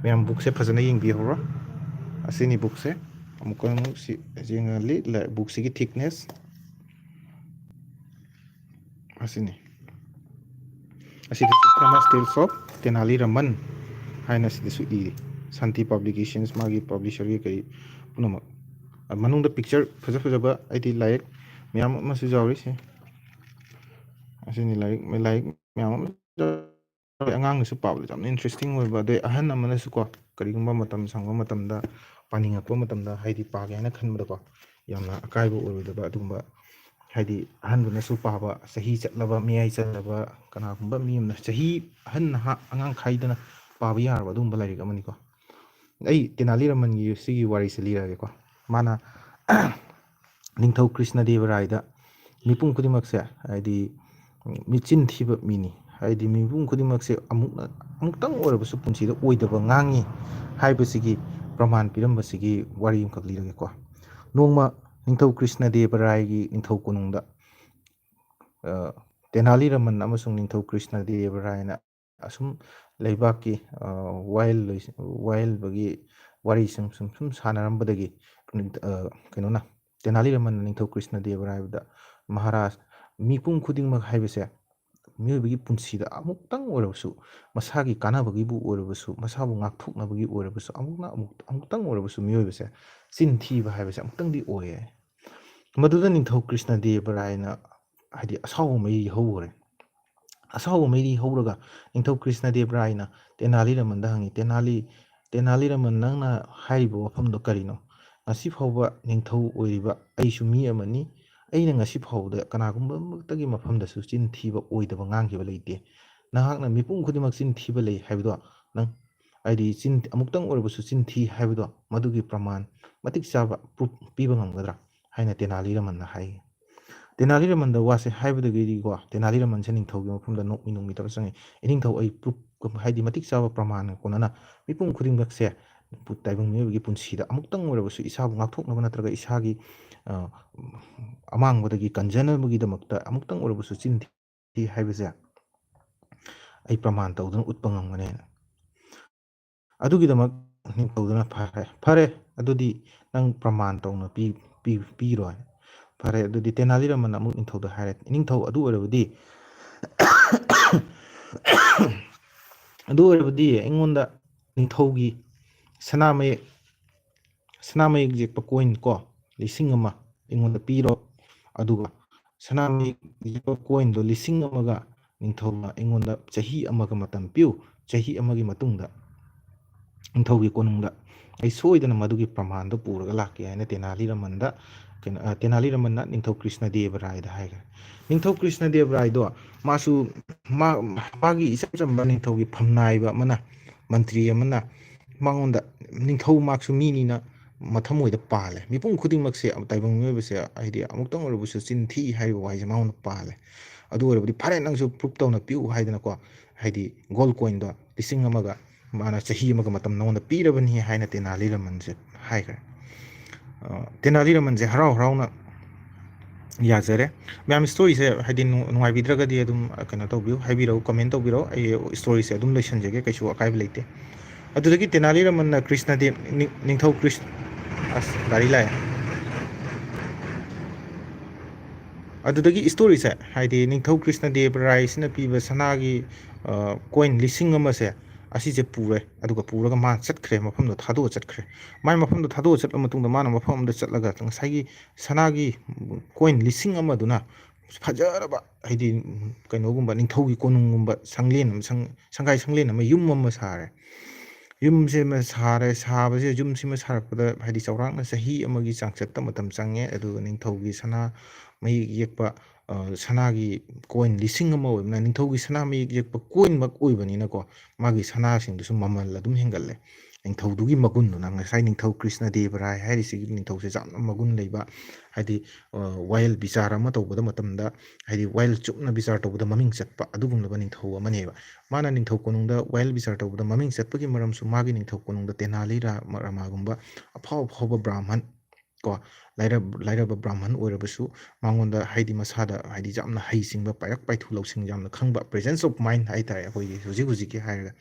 ꯃꯌꯥꯝ ꯕꯨꯛꯁꯦ ꯐꯖꯅ ꯌꯦꯡꯕꯤꯍꯧꯔꯣ꯫ ꯑꯁꯤꯅꯤ ꯕꯨꯛꯁꯦ꯫ ꯑꯃꯨꯛꯀ ꯑꯃꯨꯛ ꯁꯤ ꯌꯦꯡꯉ ꯂꯤ-, ꯂ-, ꯕꯨꯛꯁꯤꯒꯤ ꯊꯤꯛꯅꯦꯁ ꯑꯁꯤꯅꯤ꯫ ꯑꯁꯤꯗꯁꯨ Famous Tales of Tenali Raman ꯍꯥꯏꯅ ꯁꯤꯗꯁꯨ ꯏꯔꯤ꯫ ꯁꯥꯟꯇꯤ ꯄꯕ꯭ꯂꯤꯀꯦꯁꯟꯁ, ꯃꯥꯒꯤ ꯄꯕ꯭ꯂꯤꯁꯔꯒꯤ ꯀꯔꯤ ꯄꯨꯝꯅꯃꯛ꯫ ꯑ, ꯃꯅꯨꯡꯗ ꯄꯤꯛꯆꯔ ꯐꯖ ꯐꯖꯕ ꯍꯥꯏꯗꯤ ꯂꯥꯏꯔꯤꯛ ꯃꯌꯥꯝ ꯑꯃꯁꯨ ꯌꯥꯎꯔꯤ꯫ ꯁꯦ ꯑꯁꯤꯅꯤ ꯂꯥꯏꯔꯤꯛ ꯂꯥꯏꯔꯤꯛ ꯃꯌꯥꯝ ꯑꯃ ꯌꯥꯎꯔꯤ꯫ ꯑꯉꯥꯡꯅꯁꯨ ꯄꯥꯕꯗ ꯌꯥꯝꯅ ꯏꯟꯇꯔꯦꯁꯇꯤꯡ ꯑꯣꯏꯕ, ꯑꯗꯩ ꯑꯍꯟ ꯑꯃꯅꯁꯨꯀꯣ ꯀꯔꯤꯒꯨꯝꯕ ꯃꯇꯝ ꯁꯪꯕ ꯃꯇꯝꯗ ꯄꯥꯅꯤꯡꯉꯛꯄ ꯃꯇꯝꯗ ꯍꯥꯏꯗꯤ ꯄꯥꯒꯦ ꯍꯥꯏꯅ ꯈꯟꯕꯗꯀꯣ ꯌꯥꯝꯅ ꯑꯀꯥꯏꯕ ꯑꯣꯏꯔꯣꯏꯗꯕ ꯑꯗꯨꯒꯨꯝꯕ, ꯍꯥꯏꯗꯤ ꯑꯍꯟꯗꯨꯅꯁꯨ ꯄꯥꯕ, ꯆꯍꯤ ꯆꯠꯂꯕ ꯃꯌꯥꯏ ꯆꯜꯂꯕ ꯀꯅꯥꯒꯨꯝꯕ ꯃꯤ ꯑꯃꯅ ꯆꯍꯤ ꯑꯍꯟ ꯅꯍꯥ ꯑꯉꯥꯡ ꯈꯥꯏꯗꯅ ꯄꯥꯕ ꯌꯥꯔꯕ ꯑꯗꯨꯒꯨꯝꯕ ꯂꯥꯏꯔꯤꯛ ꯑꯃꯅꯤꯀꯣ꯫ ꯑꯩ ꯇꯦꯅꯥꯂꯤ ꯔꯃꯟꯒꯤ ꯁꯤꯒꯤ ꯋꯥꯔꯤꯁꯦ ꯂꯤꯔꯛꯑꯒꯦꯀꯣ꯫ ꯃꯥꯅ ꯅꯤꯡꯊꯧ ꯀ꯭ꯔꯤꯁꯅ ꯗꯦꯕ ꯔꯥꯏꯗ ꯃꯤꯄꯨꯝ ꯈꯨꯗꯤꯡꯃꯛꯁꯦ ꯍꯥꯏꯗꯤ ꯃꯤꯆꯤꯟ ꯊꯤꯕ ꯃꯤꯅꯤ, ꯍꯥꯏꯗꯤ ꯃꯤꯄꯨꯝ ꯈꯨꯗꯤꯡꯃꯛꯁꯦ ꯑꯃꯨꯛ ꯑꯃꯨꯛꯇꯪ ꯑꯣꯏꯔꯕꯁꯨ ꯄꯨꯟꯁꯤꯗ ꯑꯣꯏꯗꯕ ꯉꯥꯡꯉꯤ ꯍꯥꯏꯕꯁꯤꯒꯤ ꯄ꯭ꯔꯃꯥꯟ ꯄꯤꯔꯝꯕꯁꯤꯒꯤ ꯋꯥꯔꯤ ꯑꯃꯈꯛ ꯂꯤꯔꯒꯦꯀꯣ꯫ ꯅꯣꯡꯃ ꯅꯤꯡꯊꯧ ꯀ꯭ꯔꯤꯁꯅ ꯗꯦꯕ ꯔꯥꯏꯒꯤ ꯅꯤꯡꯊꯧ ꯀꯣꯅꯨꯡꯗ ꯑ, ꯇꯦꯅꯥꯂꯤ ꯔꯃꯟ ꯑꯃꯁꯨꯡ ꯅꯤꯡꯊꯧ ꯀ꯭ꯔꯤꯁꯅ ꯗꯦꯕ ꯔꯥꯏꯅ ꯑꯁꯨꯝ ꯂꯩꯕꯥꯛꯀꯤ ꯑ, ꯋꯥꯌꯦꯜ ꯂꯣꯏꯁ- ꯋꯥꯌꯦꯜꯕꯒꯤ ꯋꯥꯔꯤ ꯁꯨꯝ ꯁꯨꯝ ꯁꯨꯝ ꯁꯥꯟꯅꯔꯝꯕꯗꯒꯤ ꯅꯤꯡ- ꯑ, ꯀꯩꯅꯣꯅ ꯇꯦꯅꯥꯂꯤ ꯔꯃꯟꯅ ꯅꯤꯡꯊꯧ ꯀ꯭ꯔꯤꯁꯅ ꯗꯦꯕ ꯔꯥꯏꯕꯗ, "ꯃꯍꯥꯔꯥꯖ, ꯃꯤꯄꯨꯝ ꯈꯨꯗꯤꯡꯃꯛ ꯍꯥꯏꯕꯁꯦ ꯃꯤꯑꯣꯏꯕꯒꯤ ꯄꯨꯟꯁꯤꯗ ꯑꯃꯨꯛꯇꯪ ꯑꯣꯏꯔꯕꯁꯨ, ꯃꯁꯥꯒꯤ ꯀꯥꯟꯅꯕꯒꯤꯕꯨ ꯑꯣꯏꯔꯕꯁꯨ, ꯃꯁꯥꯕꯨ ꯉꯥꯛꯊꯣꯛꯅꯕꯒꯤ ꯑꯣꯏꯔꯕꯁꯨ, ꯑꯃꯨꯛꯅ ꯑꯃꯨꯛ-, ꯑꯃꯨꯛꯇꯪ ꯑꯣꯏꯔꯕꯁꯨ ꯃꯤꯑꯣꯏꯕꯁꯦ ꯆꯤꯟ ꯊꯤꯕ ꯍꯥꯏꯕꯁꯦ ꯑꯃꯨꯛꯇꯪꯗꯤ ꯑꯣꯏꯌꯦ꯫ ꯃꯗꯨꯗ ꯅꯤꯡꯊꯧ ꯀ꯭ꯔꯤꯁꯅꯗꯦꯕ ꯔꯥꯏꯅ ꯍꯥꯏꯗꯤ ꯑꯁꯥꯎꯕ ꯃꯩꯔꯤ ꯍꯧꯈ꯭ꯔꯦ꯫ ꯑꯁꯥꯎꯕ ꯃꯩꯔꯤ ꯍꯧꯔꯒ ꯅꯤꯡꯊꯧ ꯀ꯭ꯔꯤꯁꯅꯗꯦꯕ ꯔꯥꯏꯅ ꯇꯦꯅꯥꯂꯤ ꯔꯃꯟꯗ ꯍꯪꯉꯤ, "ꯇꯦꯅꯥꯂꯤ, ꯇꯦꯅꯥꯂꯤ ꯔꯃꯟ, ꯅꯪꯅ ꯍꯥꯏꯔꯤꯕ ꯋꯥꯐꯝꯗꯣ ꯀꯔꯤꯅꯣ? ꯉꯁꯤ ꯐꯥꯎꯕ ꯅꯤꯡꯊꯧ ꯑꯣꯏꯔꯤꯕ ꯑꯩꯁꯨ ꯃꯤ ꯑꯃꯅꯤ꯫ ꯑꯩꯅ ꯉꯁꯤ ꯐꯥꯎꯕꯗ ꯀꯅꯥꯒꯨꯝꯕ ꯑꯃꯠꯇꯒꯤ ꯃꯐꯝꯗꯁꯨ ꯆꯤꯟ ꯊꯤꯕ ꯑꯣꯏꯗꯕ ꯉꯥꯡꯈꯤꯕ ꯂꯩꯇꯦ꯫ ꯅꯍꯥꯛꯅ ꯃꯤꯄꯨꯝ ꯈꯨꯗꯤꯡꯃꯛ ꯆꯤꯟ ꯊꯤꯕ ꯂꯩ ꯍꯥꯏꯕꯗꯣ ꯅꯪ, ꯍꯥꯏꯗꯤ ꯆꯤꯟ, ꯑꯃꯨꯛꯇꯪ ꯑꯣꯏꯔꯕꯁꯨ ꯆꯤꯟ ꯊꯤ ꯍꯥꯏꯕꯗꯣ, ꯃꯗꯨꯒꯤ ꯄ꯭ꯔꯃꯥꯟ ꯃꯇꯤꯛ ꯆꯥꯕ proof ꯄꯤꯕ ꯉꯝꯒꯗ꯭ꯔꯥ?" ꯍꯥꯏꯅ ꯇꯦꯅꯥꯂꯤ ꯔꯃꯟꯅ ꯍꯥꯏ꯫ ꯇꯦꯅꯥꯂꯤ ꯔꯃꯟꯗ ꯋꯥꯁꯦ ꯍꯥꯏꯕꯗꯒꯤꯗꯤꯀꯣ, ꯇꯦꯅꯥꯂꯤ ꯔꯃꯟꯁꯦ ꯅꯤꯡꯊꯧꯒꯤ ꯃꯐꯝꯗ ꯅꯣꯛꯃꯤ ꯅꯣꯛꯃꯤ ꯇꯧꯔ ꯆꯪꯉꯤ꯫ "ꯏꯅꯤꯡꯊꯧ, ꯑꯩ proof, ꯍꯥꯏꯗꯤ ꯃꯇꯤꯛ ꯆꯥꯕ ꯄ꯭ꯔꯃꯥꯟꯒ ꯀꯣꯟꯅꯅ ꯃꯤꯄꯨꯝ ꯈꯨꯗꯤꯡꯃꯛꯁꯦ ꯄꯨ-, ꯇꯥꯏꯕꯪ ꯃꯤꯑꯣꯏꯕꯒꯤ ꯄꯨꯟꯁꯤꯗ ꯑꯃꯨꯛꯇꯪ ꯑꯣꯏꯔꯕꯁꯨ ꯏꯁꯥꯕꯨ ꯉꯥꯛꯊꯣꯛꯅꯕ ꯅꯠꯇ꯭ꯔꯒ ꯏꯁꯥꯒꯤ, ꯑ, ꯑꯃꯥꯡꯕꯗꯒꯤ ꯀꯟꯖꯅꯕꯒꯤꯗꯃꯛꯇ ꯑꯃꯨꯛꯇꯪ ꯑꯣꯏꯔꯕꯁꯨ ꯆꯤꯟ ꯊꯤ ꯍꯥꯏꯕꯁꯦ ꯑꯩ ꯄ꯭ꯔꯃꯥꯟ ꯇꯧꯗꯨꯅ ꯎꯠꯄ ꯉꯝꯒꯅꯤ" ꯍꯥꯏꯅ꯫ ꯑꯗꯨꯒꯤꯗꯃꯛ ꯅꯤꯡꯊꯧꯗꯨꯅ, "ꯐꯔꯦ, ꯐꯔꯦ, ꯑꯗꯨꯗꯤ ꯅꯪ ꯄ꯭ꯔꯃꯥꯟ ꯇꯧꯅ ꯄꯤ-, ꯄꯤ-, ꯄꯤꯔꯣ" ꯍꯥꯏꯅ꯫ ꯐꯔꯦ, ꯑꯗꯨꯗꯤ ꯇꯦꯅꯥꯂꯤ ꯔꯃꯟꯅ ꯑꯃꯨꯛ ꯅꯤꯡꯊꯧꯗ ꯍꯥꯏꯔꯦ, "ꯅꯤꯡꯊꯧ, ꯑꯗꯨ ꯑꯣꯏꯔꯕꯗꯤ, ꯑꯗꯨ ꯑꯣꯏꯔꯕꯗꯤ ꯑꯩꯉꯣꯟꯗ ꯅꯤꯡꯊꯧꯒꯤ ꯁꯅꯥ ꯃꯌꯦꯛ, ꯁꯅꯥ ꯃꯌꯦꯛ ꯌꯦꯛꯄ coin ꯀꯣ, ꯂꯤꯁꯤꯡ ꯑꯃ ꯑꯩꯉꯣꯟꯗ ꯄꯤꯔꯣ, ꯑꯗꯨꯒ ꯁꯅꯥ ꯃꯌꯦꯛ ꯌꯦꯛꯄ coinꯗꯣ ꯂꯤꯁꯤꯡ ꯑꯃꯒ ꯅꯤꯡꯊꯧꯅ ꯑꯩꯉꯣꯟꯗ ꯆꯍꯤ ꯑꯃꯒ ꯃꯇꯝ ꯄꯤꯌꯨ, ꯆꯍꯤ ꯑꯃꯒꯤ ꯃꯇꯨꯡꯗ ꯅꯤꯡꯊꯧꯒꯤ ꯀꯣꯅꯨꯡꯗ ꯑꯩ ꯁꯣꯏꯗꯅ ꯃꯗꯨꯒꯤ ꯄ꯭ꯔꯃꯥꯟꯗꯣ ꯄꯨꯔꯒ ꯂꯥꯛꯀꯦ" ꯍꯥꯏꯅ ꯇꯦꯅꯥꯂꯤ ꯔꯃꯟꯗ, ꯀꯩꯅꯣ, ꯑ, ꯇꯦꯅꯥꯂꯤ ꯔꯃꯟꯅ ꯅꯤꯡꯊꯧ ꯀ꯭ꯔꯤꯁꯅꯗꯦꯕ ꯔꯥꯏꯗ ꯍꯥꯏꯈ꯭ꯔꯦ꯫ ꯅꯤꯡꯊꯧ ꯀ꯭ꯔꯤꯁꯅꯗꯦꯕ ꯔꯥꯏꯗꯣ ꯃꯥꯁꯨ ꯃꯥ-, ꯃꯥꯒꯤ ꯏꯆꯝ ꯆꯝꯕ ꯅꯤꯡꯊꯧꯒꯤ ꯐꯝꯅꯥꯏꯕ ꯑꯃꯅ, ꯃꯟꯇ꯭ꯔꯤ ꯑꯃꯅ ꯃꯉꯣꯟꯗ, ꯅꯤꯡꯊꯧ ꯃꯍꯥꯛꯁꯨ ꯃꯤꯅꯤꯅ ꯃꯊꯃꯣꯏꯗ ꯄꯥꯜꯂꯦ꯫ ꯃꯤꯄꯨꯝ ꯈꯨꯗꯤꯡꯃꯛꯁꯦ, ꯇꯥꯏꯕꯪ ꯃꯤꯑꯣꯏꯕꯁꯦ, ꯍꯥꯏꯗꯤ ꯑꯃꯨꯛꯇꯪ ꯑꯣꯏꯔꯕꯁꯨ ꯆꯤꯟ ꯊꯤ ꯍꯥꯏꯔꯤꯕ ꯋꯥꯍꯩꯁꯦ ꯃꯉꯣꯟꯗ ꯄꯥꯜꯂꯦ꯫ "ꯑꯗꯨ ꯑꯣꯏꯔꯕꯗꯤ ꯐꯔꯦ, ꯅꯪꯁꯨ proof ꯇꯧꯅ ꯄꯤꯌꯨ" ꯍꯥꯏꯗꯅꯀꯣ, ꯍꯥꯏꯗꯤ gold coinꯗꯣ ꯂꯤꯁꯤꯡ ꯑꯃꯒ ꯃꯥꯅ ꯆꯍꯤ ꯑꯃꯒ ꯃꯇꯝ ꯅꯉꯣꯟꯗ ꯄꯤꯔꯕꯅꯤ ꯍꯥꯏꯅ ꯇꯦꯅꯥꯂꯤ ꯔꯃꯟꯁꯦ ꯍꯥꯏꯈ꯭ꯔꯦ꯫ ꯑ, ꯇꯦꯅꯥꯂꯤ ꯔꯃꯟꯁꯦ ꯍꯔꯥꯎ ꯍꯔꯥꯎꯅ ꯌꯥꯖꯔꯦ꯫ ꯃꯌꯥꯝ storyꯁꯦ ꯍꯥꯏꯗꯤ ꯅꯨꯡ-, ꯅꯨꯡꯉꯥꯏꯕꯤꯗ꯭ꯔꯒꯗꯤ ꯑꯗꯨꯝ, ꯑ, ꯀꯩꯅꯣ ꯇꯧꯕꯤꯌꯨ, ꯍꯥꯏꯕꯤꯔꯛꯎ, comment ꯇꯧꯕꯤꯔꯛꯎ꯫ ꯑꯩ storyꯁꯦ ꯑꯗꯨꯝ ꯂꯣꯏꯁꯤꯟꯖꯒꯦ, ꯀꯩꯁꯨ ꯑꯀꯥꯏꯕ ꯂꯩꯇꯦ꯫ ꯑꯗꯨꯗꯒꯤ ꯇꯦꯅꯥꯂꯤ ꯔꯃꯟꯅ ꯀ꯭ꯔꯤꯁꯅꯗꯦꯕ, ꯅꯤꯡ-, ꯅꯤꯡꯊꯧ ꯀ꯭ꯔꯤꯁ-, ꯑꯁ, ꯒꯥꯔꯤ ꯂꯥꯛꯑꯦ꯫ ꯑꯗꯨꯗꯒꯤ ꯏꯁꯇꯣꯔꯤꯁꯦ, ꯍꯥꯏꯗꯤ ꯅꯤꯡꯊꯧ ꯀ꯭ꯔꯤꯁꯅ ꯗꯦꯕ ꯔꯥꯏꯁꯤꯅ ꯄꯤꯕ ꯁꯅꯥꯒꯤ ꯀꯣꯏꯟ ꯂꯤꯁꯤꯡ ꯑꯃꯁꯦ, ꯑꯁꯤꯁꯦ ꯄꯨꯔꯦ, ꯑꯗꯨꯒ ꯄꯨꯔꯒ ꯃꯥ ꯆꯠꯈ꯭ꯔꯦ, ꯃꯐꯝꯗꯣ ꯊꯥꯗꯣꯛꯑ ꯆꯠꯈ꯭ꯔꯦ꯫ ꯃꯥꯏ ꯃꯐꯝꯗꯣ ꯊꯥꯗꯣꯛꯑ ꯆꯠꯂ ꯃꯇꯨꯡꯗ ꯃꯥꯅ ꯃꯐꯝ ꯑꯃꯗ ꯆꯠꯂꯒ ꯉꯁꯥꯏꯒꯤ ꯁꯅꯥꯒꯤ ꯀꯣꯏꯟ ꯂꯤꯁꯤꯡ ꯑꯃꯗꯨꯅ ꯐꯖꯔꯕ, ꯍꯥꯏꯗꯤ ꯀꯩꯅꯣꯒꯨꯝꯕ, ꯅꯤꯡꯊꯧꯒꯤ ꯀꯣꯅꯨꯡꯒꯨꯝꯕ, ꯁꯪꯂꯦꯟ ꯑꯃ, ꯁꯪ-, ꯁꯪꯒꯥꯏ ꯁꯪꯂꯦꯟ ꯑꯃ, ꯌꯨꯝ ꯑꯃ ꯁꯥꯔꯦ꯫ ꯌꯨꯝꯁꯦ ꯑꯃ ꯁꯥꯔꯦ꯫ ꯁꯥꯕꯁꯦ, ꯌꯨꯝꯁꯤꯃ ꯁꯥꯔꯛꯄꯗ ꯍꯥꯏꯗꯤ ꯆꯥꯎꯔꯥꯛꯅ ꯆꯍꯤ ꯑꯃꯒꯤ ꯆꯥꯡꯆꯠꯇ ꯃꯇꯝ ꯆꯪꯉꯦ꯫ ꯑꯗꯨꯒ ꯅꯤꯡꯊꯧꯒꯤ ꯁꯅꯥ ꯃꯌꯦꯛ ꯌꯦꯛꯄ, ꯑ, ꯁꯅꯥꯒꯤ ꯀꯣꯏꯟ ꯂꯤꯁꯤꯡ ꯑꯃ ꯑꯣꯏꯕꯅ, ꯅꯤꯡꯊꯧꯒꯤ ꯁꯅꯥ ꯃꯌꯦꯛ ꯌꯦꯛꯄ ꯀꯣꯏꯟꯃꯛ ꯑꯣꯏꯕꯅꯤꯅꯀꯣ, ꯃꯥꯒꯤ ꯁꯅꯥꯁꯤꯡꯗꯨꯁꯨ ꯃꯃꯜ ꯑꯗꯨꯝ ꯍꯦꯟꯒꯠꯂꯦ꯫ ꯅꯤꯡꯊꯧꯗꯨꯒꯤ ꯃꯒꯨꯟꯗꯨꯅ, ꯉꯁꯥꯏ ꯅꯤꯡꯊꯧ ꯀ꯭ꯔꯤꯁꯅ ꯗꯦꯕ ꯔꯥꯏ ꯍꯥꯏꯔꯤꯁꯤꯒꯤ ꯅꯤꯡꯊꯧꯁꯦ ꯌꯥꯝꯅ ꯃꯒꯨꯟ ꯂꯩꯕ, ꯍꯥꯏꯗꯤ, ꯑ, ꯋꯥꯌꯦꯜ ꯕꯤꯆꯥꯔ ꯑꯃ ꯇꯧꯕꯗ ꯃꯇꯝꯗ, ꯍꯥꯏꯗꯤ ꯋꯥꯌꯦꯜ ꯆꯨꯞꯅ ꯕꯤꯆꯥꯔ ꯇꯧꯕꯗ ꯃꯃꯤꯡ ꯆꯠꯄ ꯑꯗꯨꯒꯨꯝꯂꯕ ꯅꯤꯡꯊꯧ ꯑꯃꯅꯦꯕ꯫ ꯃꯥꯅ ꯅꯤꯡꯊꯧ ꯀꯣꯅꯨꯡꯗ ꯋꯥꯌꯦꯜ ꯕꯤꯆꯥꯔ ꯇꯧꯕꯗ ꯃꯃꯤꯡ ꯆꯠꯄꯒꯤ ꯃꯔꯝꯁꯨ ꯃꯥꯒꯤ ꯅꯤꯡꯊꯧ ꯀꯣꯅꯨꯡꯗ ꯇꯦꯅꯥꯂꯤ ꯔꯥ-, ꯔꯥꯃꯥꯒꯨꯝꯕ ꯑꯐꯥꯎ ꯑꯐꯥꯎꯕ ꯕ꯭ꯔꯥꯍꯃꯟ ꯀꯣ, ꯂꯥꯏꯔ-, ꯂꯥꯏꯔꯕ ꯕ꯭ꯔꯥꯍꯃꯟ ꯑꯣꯏꯔꯕꯁꯨ ꯃꯉꯣꯟꯗ ꯍꯥꯏꯗꯤ ꯃꯁꯥꯗ ꯍꯥꯏꯗꯤ ꯌꯥꯝꯅ ꯍꯩꯁꯤꯡꯕ, ꯄꯥꯏꯔꯛ ꯄꯥꯏꯊꯨ ꯂꯧꯁꯤꯡ ꯌꯥꯝꯅ ꯈꯪꯕ, presence of mind ꯍꯥꯏ ꯇꯥꯔꯦ ꯑꯩꯈꯣꯏꯒꯤ ꯍꯧꯖꯤꯛ ꯍꯧꯖꯤꯛꯀꯤ ꯍꯥꯏꯔꯒ,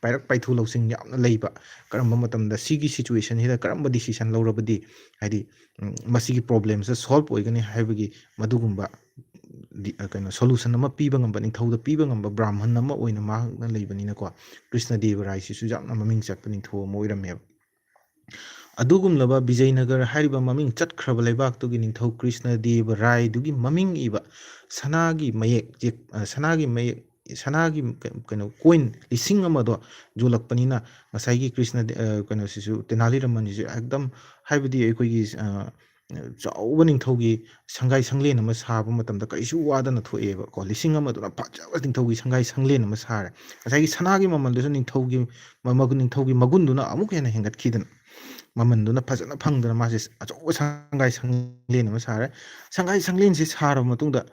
ꯄꯥꯏꯔꯛ ꯄꯥꯏꯊꯨ ꯂꯧꯁꯤꯡ ꯌꯥꯝꯅ ꯂꯩꯕ, ꯀꯔꯝꯕ ꯃꯇꯝꯗ ꯁꯤꯒꯤ ꯁꯤꯆꯨꯋꯦꯁꯟꯁꯤꯗ ꯀꯔꯝꯕ ꯗꯤꯁꯤꯖꯟ ꯂꯧꯔꯕꯗꯤ ꯍꯥꯏꯗꯤ, ꯎꯝ, ꯃꯁꯤꯒꯤ ꯄ꯭ꯔꯣꯕ꯭ꯂꯦꯝꯁꯦ ꯁꯣꯜꯕ ꯑꯣꯏꯒꯅꯤ ꯍꯥꯏꯕꯒꯤ ꯃꯗꯨꯒꯨꯝꯕ ꯗꯤ-, ꯑ, ꯀꯩꯅꯣ, ꯁꯣꯂꯨꯁꯟ ꯑꯃ ꯄꯤꯕ ꯉꯝꯕ, ꯅꯤꯡꯊꯧꯗ ꯄꯤꯕ ꯉꯝꯕ ꯕ꯭ꯔꯥꯍꯃꯟ ꯑꯃ ꯑꯣꯏꯅ ꯃꯍꯥꯛꯅ ꯂꯩꯕꯅꯤꯅꯀꯣ, ꯀ꯭ꯔꯤꯁꯅ ꯗꯦꯕ ꯔꯥꯏꯁꯤꯁꯨ ꯌꯥꯝꯅ ꯃꯃꯤꯡ ꯆꯠꯄ ꯅꯤꯡꯊꯧ ꯑꯃ ꯑꯣꯏꯔꯝꯃꯦꯕ꯫ ꯑꯗꯨꯒꯨꯝꯂꯕ ꯕꯤꯖꯌꯅꯒꯔ ꯍꯥꯏꯔꯤꯕ ꯃꯃꯤꯡ ꯆꯠꯈ꯭ꯔꯕ ꯂꯩꯕꯥꯛꯇꯨꯒꯤ ꯅꯤꯡꯊꯧ ꯀ꯭ꯔꯤꯁꯅ ꯗꯦꯕ ꯔꯥꯏꯗꯨꯒꯤ ꯃꯃꯤꯡ ꯏꯕ ꯁꯅꯥꯒꯤ ꯃꯌꯦꯛ ꯌꯦꯛ-, ꯑ, ꯁꯅꯥꯒꯤ ꯃꯌꯦꯛ, ꯁꯅꯥꯒꯤ ꯀ-, ꯀꯩꯅꯣ, ꯀꯣꯏꯟ ꯂꯤꯁꯤꯡ ꯑꯃꯗꯣ ꯌꯣꯜꯂꯛꯄꯅꯤꯅ, ꯉꯁꯥꯏꯒꯤ ꯀ꯭ꯔꯤꯁꯅ ꯗꯦ-, ꯑ, ꯀꯩꯅꯣꯁꯤꯁꯨ, ꯇꯦꯅꯥꯂꯤ ꯔꯥꯃꯟꯁꯤꯁꯨ ꯑꯦꯛꯗꯝ, ꯍꯥꯏꯕꯗꯤ ꯑꯩꯈꯣꯏꯒꯤ, ꯑ, ꯆꯥꯎꯕ ꯅꯤꯡꯊꯧꯒꯤ ꯁꯪꯒꯥꯏ ꯁꯪꯂꯦꯟ ꯑꯃ ꯁꯥꯕ ꯃꯇꯝꯗ ꯀꯩꯁꯨ ꯋꯥꯗꯅ ꯊꯣꯛꯑꯦꯕꯀꯣ꯫ ꯂꯤꯁꯤꯡ ꯑꯃꯗꯨꯅ ꯐꯖꯕ ꯅꯤꯡꯊꯧꯒꯤ ꯁꯪꯒꯥꯏ ꯁꯪꯂꯦꯟ ꯑꯃ ꯁꯥꯔꯦ꯫ ꯉꯁꯥꯏꯒꯤ ꯁꯅꯥꯒꯤ ꯃꯃꯜꯗꯨꯁꯨ ꯅꯤꯡꯊꯧꯒꯤ ꯃ-, ꯃꯒꯨꯟ, ꯅꯤꯡꯊꯧꯒꯤ ꯃꯒꯨꯟꯗꯨꯅ ꯑꯃꯨꯛ ꯍꯦꯟꯅ ꯍꯦꯟꯒꯠꯈꯤꯗꯅ, ꯃꯃꯜꯗꯨꯅ ꯐꯖꯅ ꯐꯪꯗꯅ ꯃꯥꯁꯦ ꯑꯆꯧꯕ ꯁꯪꯒꯥꯏ ꯁꯪꯂꯦꯟ ꯑꯃ ꯁꯥꯔꯦ꯫ ꯁꯪꯒꯥꯏ ꯁꯪꯂꯦꯟꯁꯤ ꯁꯥꯔꯕ ꯃꯇꯨꯡꯗ,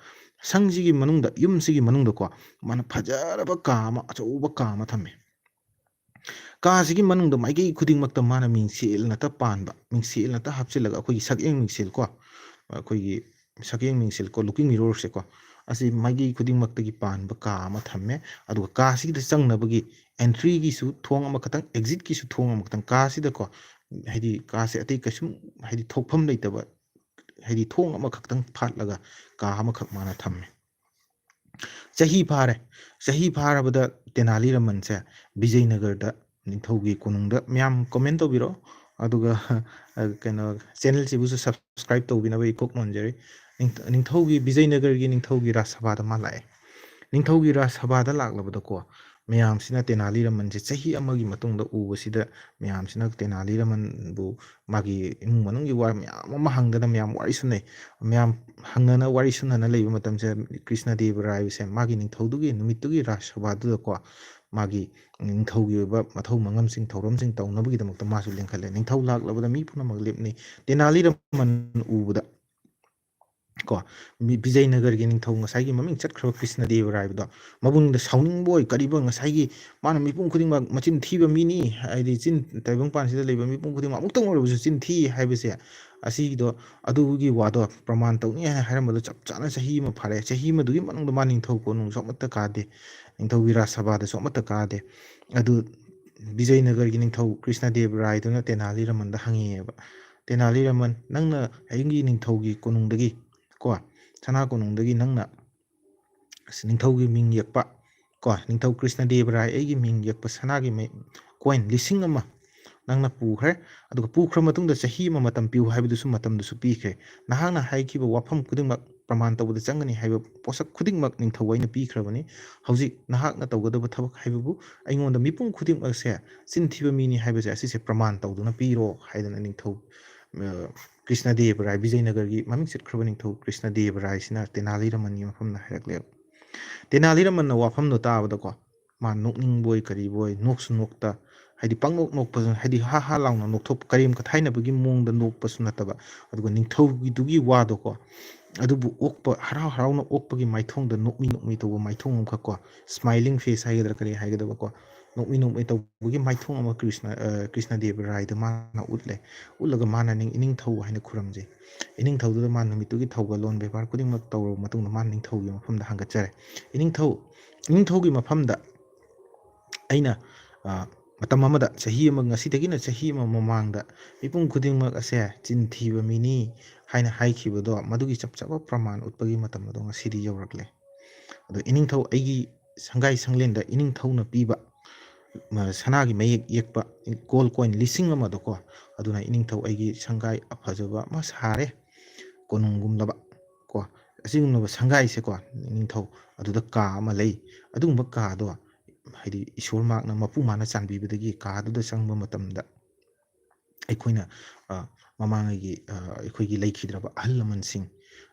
ꯁꯪꯁꯤꯒꯤ ꯃꯅꯨꯡꯗ, ꯌꯨꯝꯁꯤꯒꯤ ꯃꯅꯨꯡꯗꯀꯣ, ꯃꯥꯅ ꯐꯖꯔꯕ ꯀꯥ ꯑꯃ, ꯑꯆꯧꯕ ꯀꯥ ꯑꯃ ꯊꯝꯃꯦ꯫ ꯀꯥꯁꯤꯒꯤ ꯃꯅꯨꯡꯗ ꯃꯥꯏꯀꯩ ꯈꯨꯗꯤꯡꯃꯛꯇ ꯃꯥꯅ ꯃꯤꯡꯁꯦꯜꯅꯇ ꯄꯥꯟꯕ, ꯃꯤꯡꯁꯦꯜꯅꯇ ꯍꯥꯞꯆꯤꯜꯂꯒ, ꯑꯩꯈꯣꯏꯒꯤ ꯁꯛꯌꯦꯡ ꯃꯤꯡꯁꯦꯜ ꯀꯣ, ꯑꯩꯈꯣꯏꯒꯤ ꯁꯛꯌꯦꯡ ꯃꯤꯡꯁꯦꯜ ꯀꯣ, looking mirror ꯁꯦꯀꯣ, ꯑꯁꯤ ꯃꯥꯏꯀꯩ ꯈꯨꯗꯤꯡꯃꯛꯇꯒꯤ ꯄꯥꯟꯕ ꯀꯥ ꯑꯃ ꯊꯝꯃꯦ꯫ ꯑꯗꯨꯒ ꯀꯥꯁꯤꯗ ꯆꯪꯅꯕꯒꯤ entry ꯒꯤꯁꯨ ꯊꯣꯡ ꯑꯃꯈꯛꯇꯪ, exit ꯀꯤꯁꯨ ꯊꯣꯡ ꯑꯃꯈꯛꯇꯪ, ꯀꯥꯁꯤꯗꯀꯣ, ꯍꯥꯏꯗꯤ ꯀꯥꯁꯦ ꯑꯇꯩ ꯀꯩꯁꯨꯝ, ꯍꯥꯏꯗꯤ ꯊꯣꯛꯐꯝ ꯂꯩꯇꯕ, ꯍꯥꯏꯗꯤ ꯊꯣꯡ ꯑꯃꯈꯛꯇꯪ ꯐꯥꯠꯂꯒ ꯀꯥ ꯑꯃꯈꯛ ꯃꯥꯅ ꯊꯝꯃꯦ꯫ ꯆꯍꯤ ꯐꯥꯔꯦ꯫ ꯆꯍꯤ ꯐꯥꯔꯕꯗ ꯇꯦꯅꯥꯂꯤ ꯔꯃꯟꯁꯦ ꯕꯤꯖꯌꯅꯒꯔꯗ ꯅꯤꯡꯊꯧꯒꯤ ꯀꯣꯅꯨꯡꯗ, ꯃꯌꯥꯝ comment ꯇꯧꯕꯤꯔꯣ, ꯑꯗꯨꯒ ꯀꯩꯅꯣ, channelꯁꯤꯕꯨꯁꯨ subscribe ꯇꯧꯕꯤꯅꯕ ꯏꯀꯣꯛ ꯅꯣꯟꯖꯔꯤ꯫ ꯅꯤꯡꯊꯧꯒꯤ, ꯕꯤꯖꯌꯅꯒꯔꯒꯤ ꯅꯤꯡꯊꯧꯒꯤ ꯔꯥꯖ ꯁꯚꯥꯗ ꯃꯥ ꯂꯥꯛꯑꯦ꯫ ꯅꯤꯡꯊꯧꯒꯤ ꯔꯥꯖ ꯁꯚꯥꯗ ꯂꯥꯛꯂꯕꯗꯀꯣ, ꯃꯌꯥꯝꯁꯤꯅ ꯇꯦꯅꯥꯂꯤ ꯔꯃꯟꯁꯦ ꯆꯍꯤ ꯑꯃꯒꯤ ꯃꯇꯨꯡꯗ ꯎꯕꯁꯤꯗ, ꯃꯌꯥꯝꯁꯤꯅ ꯇꯦꯅꯥꯂꯤ ꯔꯃꯟꯕꯨ ꯃꯥꯒꯤ ꯏꯃꯨꯡ ꯃꯅꯨꯡꯒꯤ ꯋꯥ ꯃꯌꯥꯝ ꯑꯃ ꯍꯪꯗꯅ ꯃꯌꯥꯝ ꯋꯥꯔꯤ ꯁꯨꯅꯩ꯫ ꯃꯌꯥꯝ ꯍꯪꯅꯅ ꯋꯥꯔꯤ ꯁꯨꯅꯅ ꯂꯩꯕ ꯃꯇꯝꯁꯦ, ꯀ꯭ꯔꯤꯁꯅ ꯗꯦꯕ ꯔꯥꯏꯁꯦ ꯃꯥꯒꯤ ꯅꯤꯡꯊꯧꯗꯨꯒꯤ ꯅꯨꯃꯤꯠꯇꯨꯒꯤ ꯔꯥꯖ ꯁꯚꯥꯗꯨꯗꯀꯣ, ꯃꯥꯒꯤ ꯅꯤꯡꯊꯧꯒꯤ ꯑꯣꯏꯕ ꯃꯊꯧ ꯃꯉꯝꯁꯤꯡ, ꯊꯧꯔꯝꯁꯤꯡ ꯇꯧꯅꯕꯒꯤꯗꯃꯛꯇ ꯃꯥꯁꯨ ꯂꯦꯡꯈꯠꯂꯦ꯫ ꯅꯤꯡꯊꯧ ꯂꯥꯛꯂꯕꯗ ꯃꯤ ꯄꯨꯝꯅꯃꯛ ꯂꯦꯞꯅꯩ꯫ ꯇꯦꯅꯥꯂꯤ ꯔꯃꯟ ꯎꯕꯗ ꯀꯣ, ꯕꯤꯖꯌꯅꯒꯔꯒꯤ ꯅꯤꯡꯊꯧ, ꯉꯁꯥꯏꯒꯤ ꯃꯃꯤꯡ ꯆꯠꯈ꯭ꯔꯕ ꯀ꯭ꯔꯤꯁꯅ ꯗꯦꯕ ꯔꯥꯏꯗꯣ ꯃꯕꯨꯡꯗ ꯁꯥꯎꯅꯤꯡꯕ ꯑꯣꯏ, ꯀꯔꯤꯕ, ꯉꯁꯥꯏꯒꯤ ꯃꯥꯅ ꯃꯤꯄꯨꯝ ꯈꯨꯗꯤꯡꯃꯛ ꯃꯆꯤꯟ ꯊꯤꯕ ꯃꯤꯅꯤ, ꯍꯥꯏꯗꯤ ꯆꯤꯟ, ꯇꯥꯏꯕꯪꯄꯥꯟꯁꯤꯗ ꯂꯩꯕ ꯃꯤꯄꯨꯝ ꯈꯨꯗꯤꯡꯃꯛ ꯑꯃꯨꯛꯇꯪ ꯑꯣꯏꯔꯕꯁꯨ ꯆꯤꯟ ꯊꯤ ꯍꯥꯏꯕꯁꯦ, ꯑꯁꯤꯒꯤꯗꯣ, ꯑꯗꯨꯒꯤ ꯋꯥꯗꯣ ꯄ꯭ꯔꯃꯥꯟ ꯇꯧꯅꯤ ꯍꯥꯏꯅ ꯍꯥꯏꯔꯝꯕꯗꯣ ꯆꯞ ꯆꯥꯅ ꯆꯍꯤ ꯑꯃ ꯐꯥꯔꯦ꯫ ꯆꯍꯤ ꯑꯃꯗꯨꯒꯤ ꯃꯅꯨꯡꯗ ꯃꯥ ꯅꯤꯡꯊꯧ ꯀꯣꯅꯨꯡꯁꯨ ꯑꯃꯠꯇ ꯀꯥꯗꯦ, ꯅꯤꯡꯊꯧꯒꯤ ꯔꯥꯖ ꯁꯚꯥꯗꯁꯨ ꯑꯃꯠꯇ ꯀꯥꯗꯦ꯫ ꯑꯗꯨ ꯕꯤꯖꯌꯅꯒꯔꯒꯤ ꯅꯤꯡꯊꯧ ꯀ꯭ꯔꯤꯁꯅ ꯗꯦꯕ ꯔꯥꯏꯗꯨꯅ ꯇꯦꯅꯥꯂꯤ ꯔꯃꯟꯗ ꯍꯪꯉꯛꯑꯦꯕ, "ꯇꯦꯅꯥꯂꯤ ꯔꯃꯟ, ꯅꯪꯅ ꯑꯩꯒꯤ ꯅꯤꯡꯊꯧꯒꯤ ꯀꯣꯅꯨꯡꯗꯒꯤ, ꯀꯣ, ꯁꯅꯥ ꯀꯣꯅꯨꯡꯗꯒꯤ ꯅꯪꯅ ꯅꯤꯡꯊꯧꯒꯤ ꯃꯤꯡ ꯌꯦꯛꯄ, ꯀꯣ, ꯅꯤꯡꯊꯧ ꯀ꯭ꯔꯤꯁꯅ ꯗꯦꯕ ꯔꯥꯏ ꯑꯩꯒꯤ ꯃꯤꯡ ꯌꯦꯛꯄ ꯁꯅꯥꯒꯤ ꯃꯩ-, coin ꯂꯤꯁꯤꯡ ꯑꯃ ꯅꯪꯅ ꯄꯨꯈ꯭ꯔꯦ, ꯑꯗꯨꯒ ꯄꯨꯈ꯭ꯔ ꯃꯇꯨꯡꯗ ꯆꯍꯤ ꯑꯃ ꯃꯇꯝ ꯄꯤꯌꯨ ꯍꯥꯏꯕꯗꯨꯁꯨ ꯃꯇꯝꯗꯨꯁꯨ ꯄꯤꯈ꯭ꯔꯦ꯫ ꯅꯍꯥꯛꯅ ꯍꯥꯏꯈꯤꯕ ꯋꯥꯐꯝ ꯈꯨꯗꯤꯡꯃꯛ ꯄ꯭ꯔꯃꯥꯟ ꯇꯧꯕꯗ ꯆꯪꯒꯅꯤ ꯍꯥꯏꯕ ꯄꯣꯠꯁꯛ ꯈꯨꯗꯤꯡꯃꯛ ꯅꯤꯡꯊꯧ ꯑꯩꯅ ꯄꯤꯈ꯭ꯔꯕꯅꯤ꯫ ꯍꯧꯖꯤꯛ ꯅꯍꯥꯛꯅ ꯇꯧꯒꯗꯕ ꯊꯕꯛ ꯍꯥꯏꯕꯕꯨ ꯑꯩꯉꯣꯟꯗ ꯃꯤꯄꯨꯝ ꯈꯨꯗꯤꯡꯃꯛꯁꯦ ꯆꯤꯟ ꯊꯤꯕ ꯃꯤꯅꯤ ꯍꯥꯏꯕꯁꯦ ꯑꯁꯤꯁꯦ ꯄ꯭ꯔꯃꯥꯟ ꯇꯧꯗꯨꯅ ꯄꯤꯔꯣ" ꯍꯥꯏꯗꯅ ꯅꯤꯡꯊꯧ, ꯑ, ꯀ꯭ꯔꯤꯁꯅ ꯗꯦꯕ ꯔꯥꯏ, ꯕꯤꯖꯌꯅꯒꯔꯒꯤ ꯃꯃꯤꯡ ꯆꯠꯈ꯭ꯔꯕ ꯅꯤꯡꯊꯧ ꯀ꯭ꯔꯤꯁꯅ ꯗꯦꯕ ꯔꯥꯏꯁꯤꯅ ꯇꯦꯅꯥꯂꯤ ꯔꯃꯟꯒꯤ ꯃꯐꯝꯗ ꯍꯥꯏꯔꯛꯂꯦꯕ꯫ ꯇꯦꯅꯥꯂꯤ ꯔꯃꯟꯅ ꯋꯥꯐꯝꯗꯣ ꯇꯥꯕꯗꯀꯣ, ꯃꯥ ꯅꯣꯛꯅꯤꯡꯕꯣꯏ ꯀꯔꯤꯕꯣꯏ, ꯅꯣꯛꯁꯨ ꯅꯣꯛꯇ, ꯍꯥꯏꯗꯤ ꯄꯪꯅꯣꯛ ꯅꯣꯛꯄꯁꯨ, ꯍꯥꯏꯗꯤ ꯍꯥ ꯍꯥ ꯂꯥꯎꯅ ꯅꯣꯛꯊꯣꯛ, ꯀꯔꯦꯝ ꯀꯊꯥꯏꯅꯕꯒꯤ ꯃꯑꯣꯡꯗ ꯅꯣꯛꯄꯁꯨ ꯅꯠꯇꯕ, ꯑꯗꯨꯒ ꯅꯤꯡꯊꯧꯒꯤꯗꯨꯒꯤ ꯋꯥꯗꯣꯀꯣ, ꯑꯗꯨꯕꯨ ꯑꯣꯛꯄ, ꯍꯔꯥꯎ ꯍꯔꯥꯎꯅ ꯑꯣꯛꯄꯒꯤ ꯃꯥꯏꯊꯣꯡꯗ ꯅꯣꯛꯃꯤ ꯅꯣꯛꯃꯤ ꯇꯧꯕ ꯃꯥꯏꯊꯣꯡ ꯑꯃꯈꯛ ꯀꯣ, smiling face ꯍꯥꯏꯒꯗ꯭ꯔꯥ ꯀꯔꯤ ꯍꯥꯏꯒꯗꯕꯀꯣ, ꯅꯣꯛꯃꯤ ꯅꯣꯛꯃꯤ ꯇꯧꯕꯒꯤ ꯃꯥꯏꯊꯣꯡ ꯑꯃ ꯀ꯭ꯔꯤꯁꯅ, ꯑ, ꯀ꯭ꯔꯤꯁꯅ ꯗꯦꯕ ꯔꯥꯏꯗ ꯃꯥꯅ ꯎꯠꯂꯦ꯫ ꯎꯠꯂꯒ ꯃꯥꯅ ꯅꯤꯡ-, ꯏꯅꯤꯡꯊꯧ ꯍꯥꯏꯅ ꯈꯨꯔꯨꯝꯖꯩ꯫ ꯏꯅꯤꯡꯊꯧꯗꯨꯗ ꯃꯥ ꯅꯨꯃꯤꯠꯇꯨꯒꯤ ꯊꯧꯒꯜꯂꯣꯟ ꯕꯦꯕꯥꯔ ꯈꯨꯗꯤꯡꯃꯛ ꯇꯧꯔꯕ ꯃꯇꯨꯡꯗ ꯃꯥ ꯅꯤꯡꯊꯧꯒꯤ ꯃꯐꯝꯗ ꯍꯪꯒꯠꯆꯔꯦ꯫ "ꯏꯅꯤꯡꯊꯧ, ꯏꯅꯤꯡꯊꯧꯒꯤ ꯃꯐꯝꯗ ꯑꯩꯅ, ꯑ, ꯃꯇꯝ ꯑꯃꯗ, ꯆꯍꯤ ꯑꯃ, ꯉꯁꯤꯗꯒꯤꯅ ꯆꯍꯤ ꯑꯃ ꯃꯃꯥꯡꯗ ꯃꯤꯄꯨꯝ ꯈꯨꯗꯤꯡꯃꯛ ꯑꯁꯦ ꯆꯤꯟ ꯊꯤꯕ ꯃꯤꯅꯤ ꯍꯥꯏꯅ ꯍꯥꯏꯈꯤꯕꯗꯣ, ꯃꯗꯨꯒꯤ ꯆꯞ ꯆꯥꯕ ꯄ꯭ꯔꯃꯥꯟ ꯎꯠꯄꯒꯤ ꯃꯇꯝ ꯑꯗꯣ ꯉꯁꯤꯗꯤ ꯌꯧꯔꯛꯂꯦ꯫ ꯑꯗꯣ ꯏꯅꯤꯡꯊꯧ ꯑꯩꯒꯤ ꯁꯪꯒꯥꯏ ꯁꯪꯂꯦꯟꯗ ꯏꯅꯤꯡꯊꯧꯅ ꯄꯤꯕ ꯃ-, ꯁꯅꯥꯒꯤ ꯃꯌꯦꯛ ꯌꯦꯛꯄ gold coin ꯂꯤꯁꯤꯡ ꯑꯃꯗꯣꯀꯣ, ꯑꯗꯨꯅ ꯏꯅꯤꯡꯊꯧ ꯑꯩꯒꯤ ꯁꯪꯒꯥꯏ ꯑꯐꯖꯕ ꯑꯃ ꯁꯥꯔꯦ, ꯀꯣꯅꯨꯡꯒꯨꯝꯂꯕ ꯀꯣ, ꯑꯁꯤꯒꯨꯝꯂꯕ ꯁꯪꯒꯥꯏꯁꯦꯀꯣ, ꯏꯅꯤꯡꯊꯧ ꯑꯗꯨꯗ ꯀꯥ ꯑꯃ ꯂꯩ꯫ ꯑꯗꯨꯒꯨꯝꯕ ꯀꯥꯗꯣ, ꯍꯥꯏꯗꯤ ꯏꯁꯣꯔ ꯃꯍꯥꯛꯅ, ꯃꯄꯨ ꯃꯍꯥꯛꯅ ꯆꯥꯟꯕꯤꯕꯗꯒꯤ ꯀꯥꯗꯨꯗ ꯆꯪꯕ ꯃꯇꯝꯗ ꯑꯩꯈꯣꯏꯅ, ꯑ, ꯃꯃꯥꯡꯉꯩꯒꯤ, ꯑ, ꯑꯩꯈꯣꯏꯒꯤ ꯂꯩꯈꯤꯗ꯭ꯔꯕ ꯑꯍꯜ ꯂꯃꯟꯁꯤꯡ,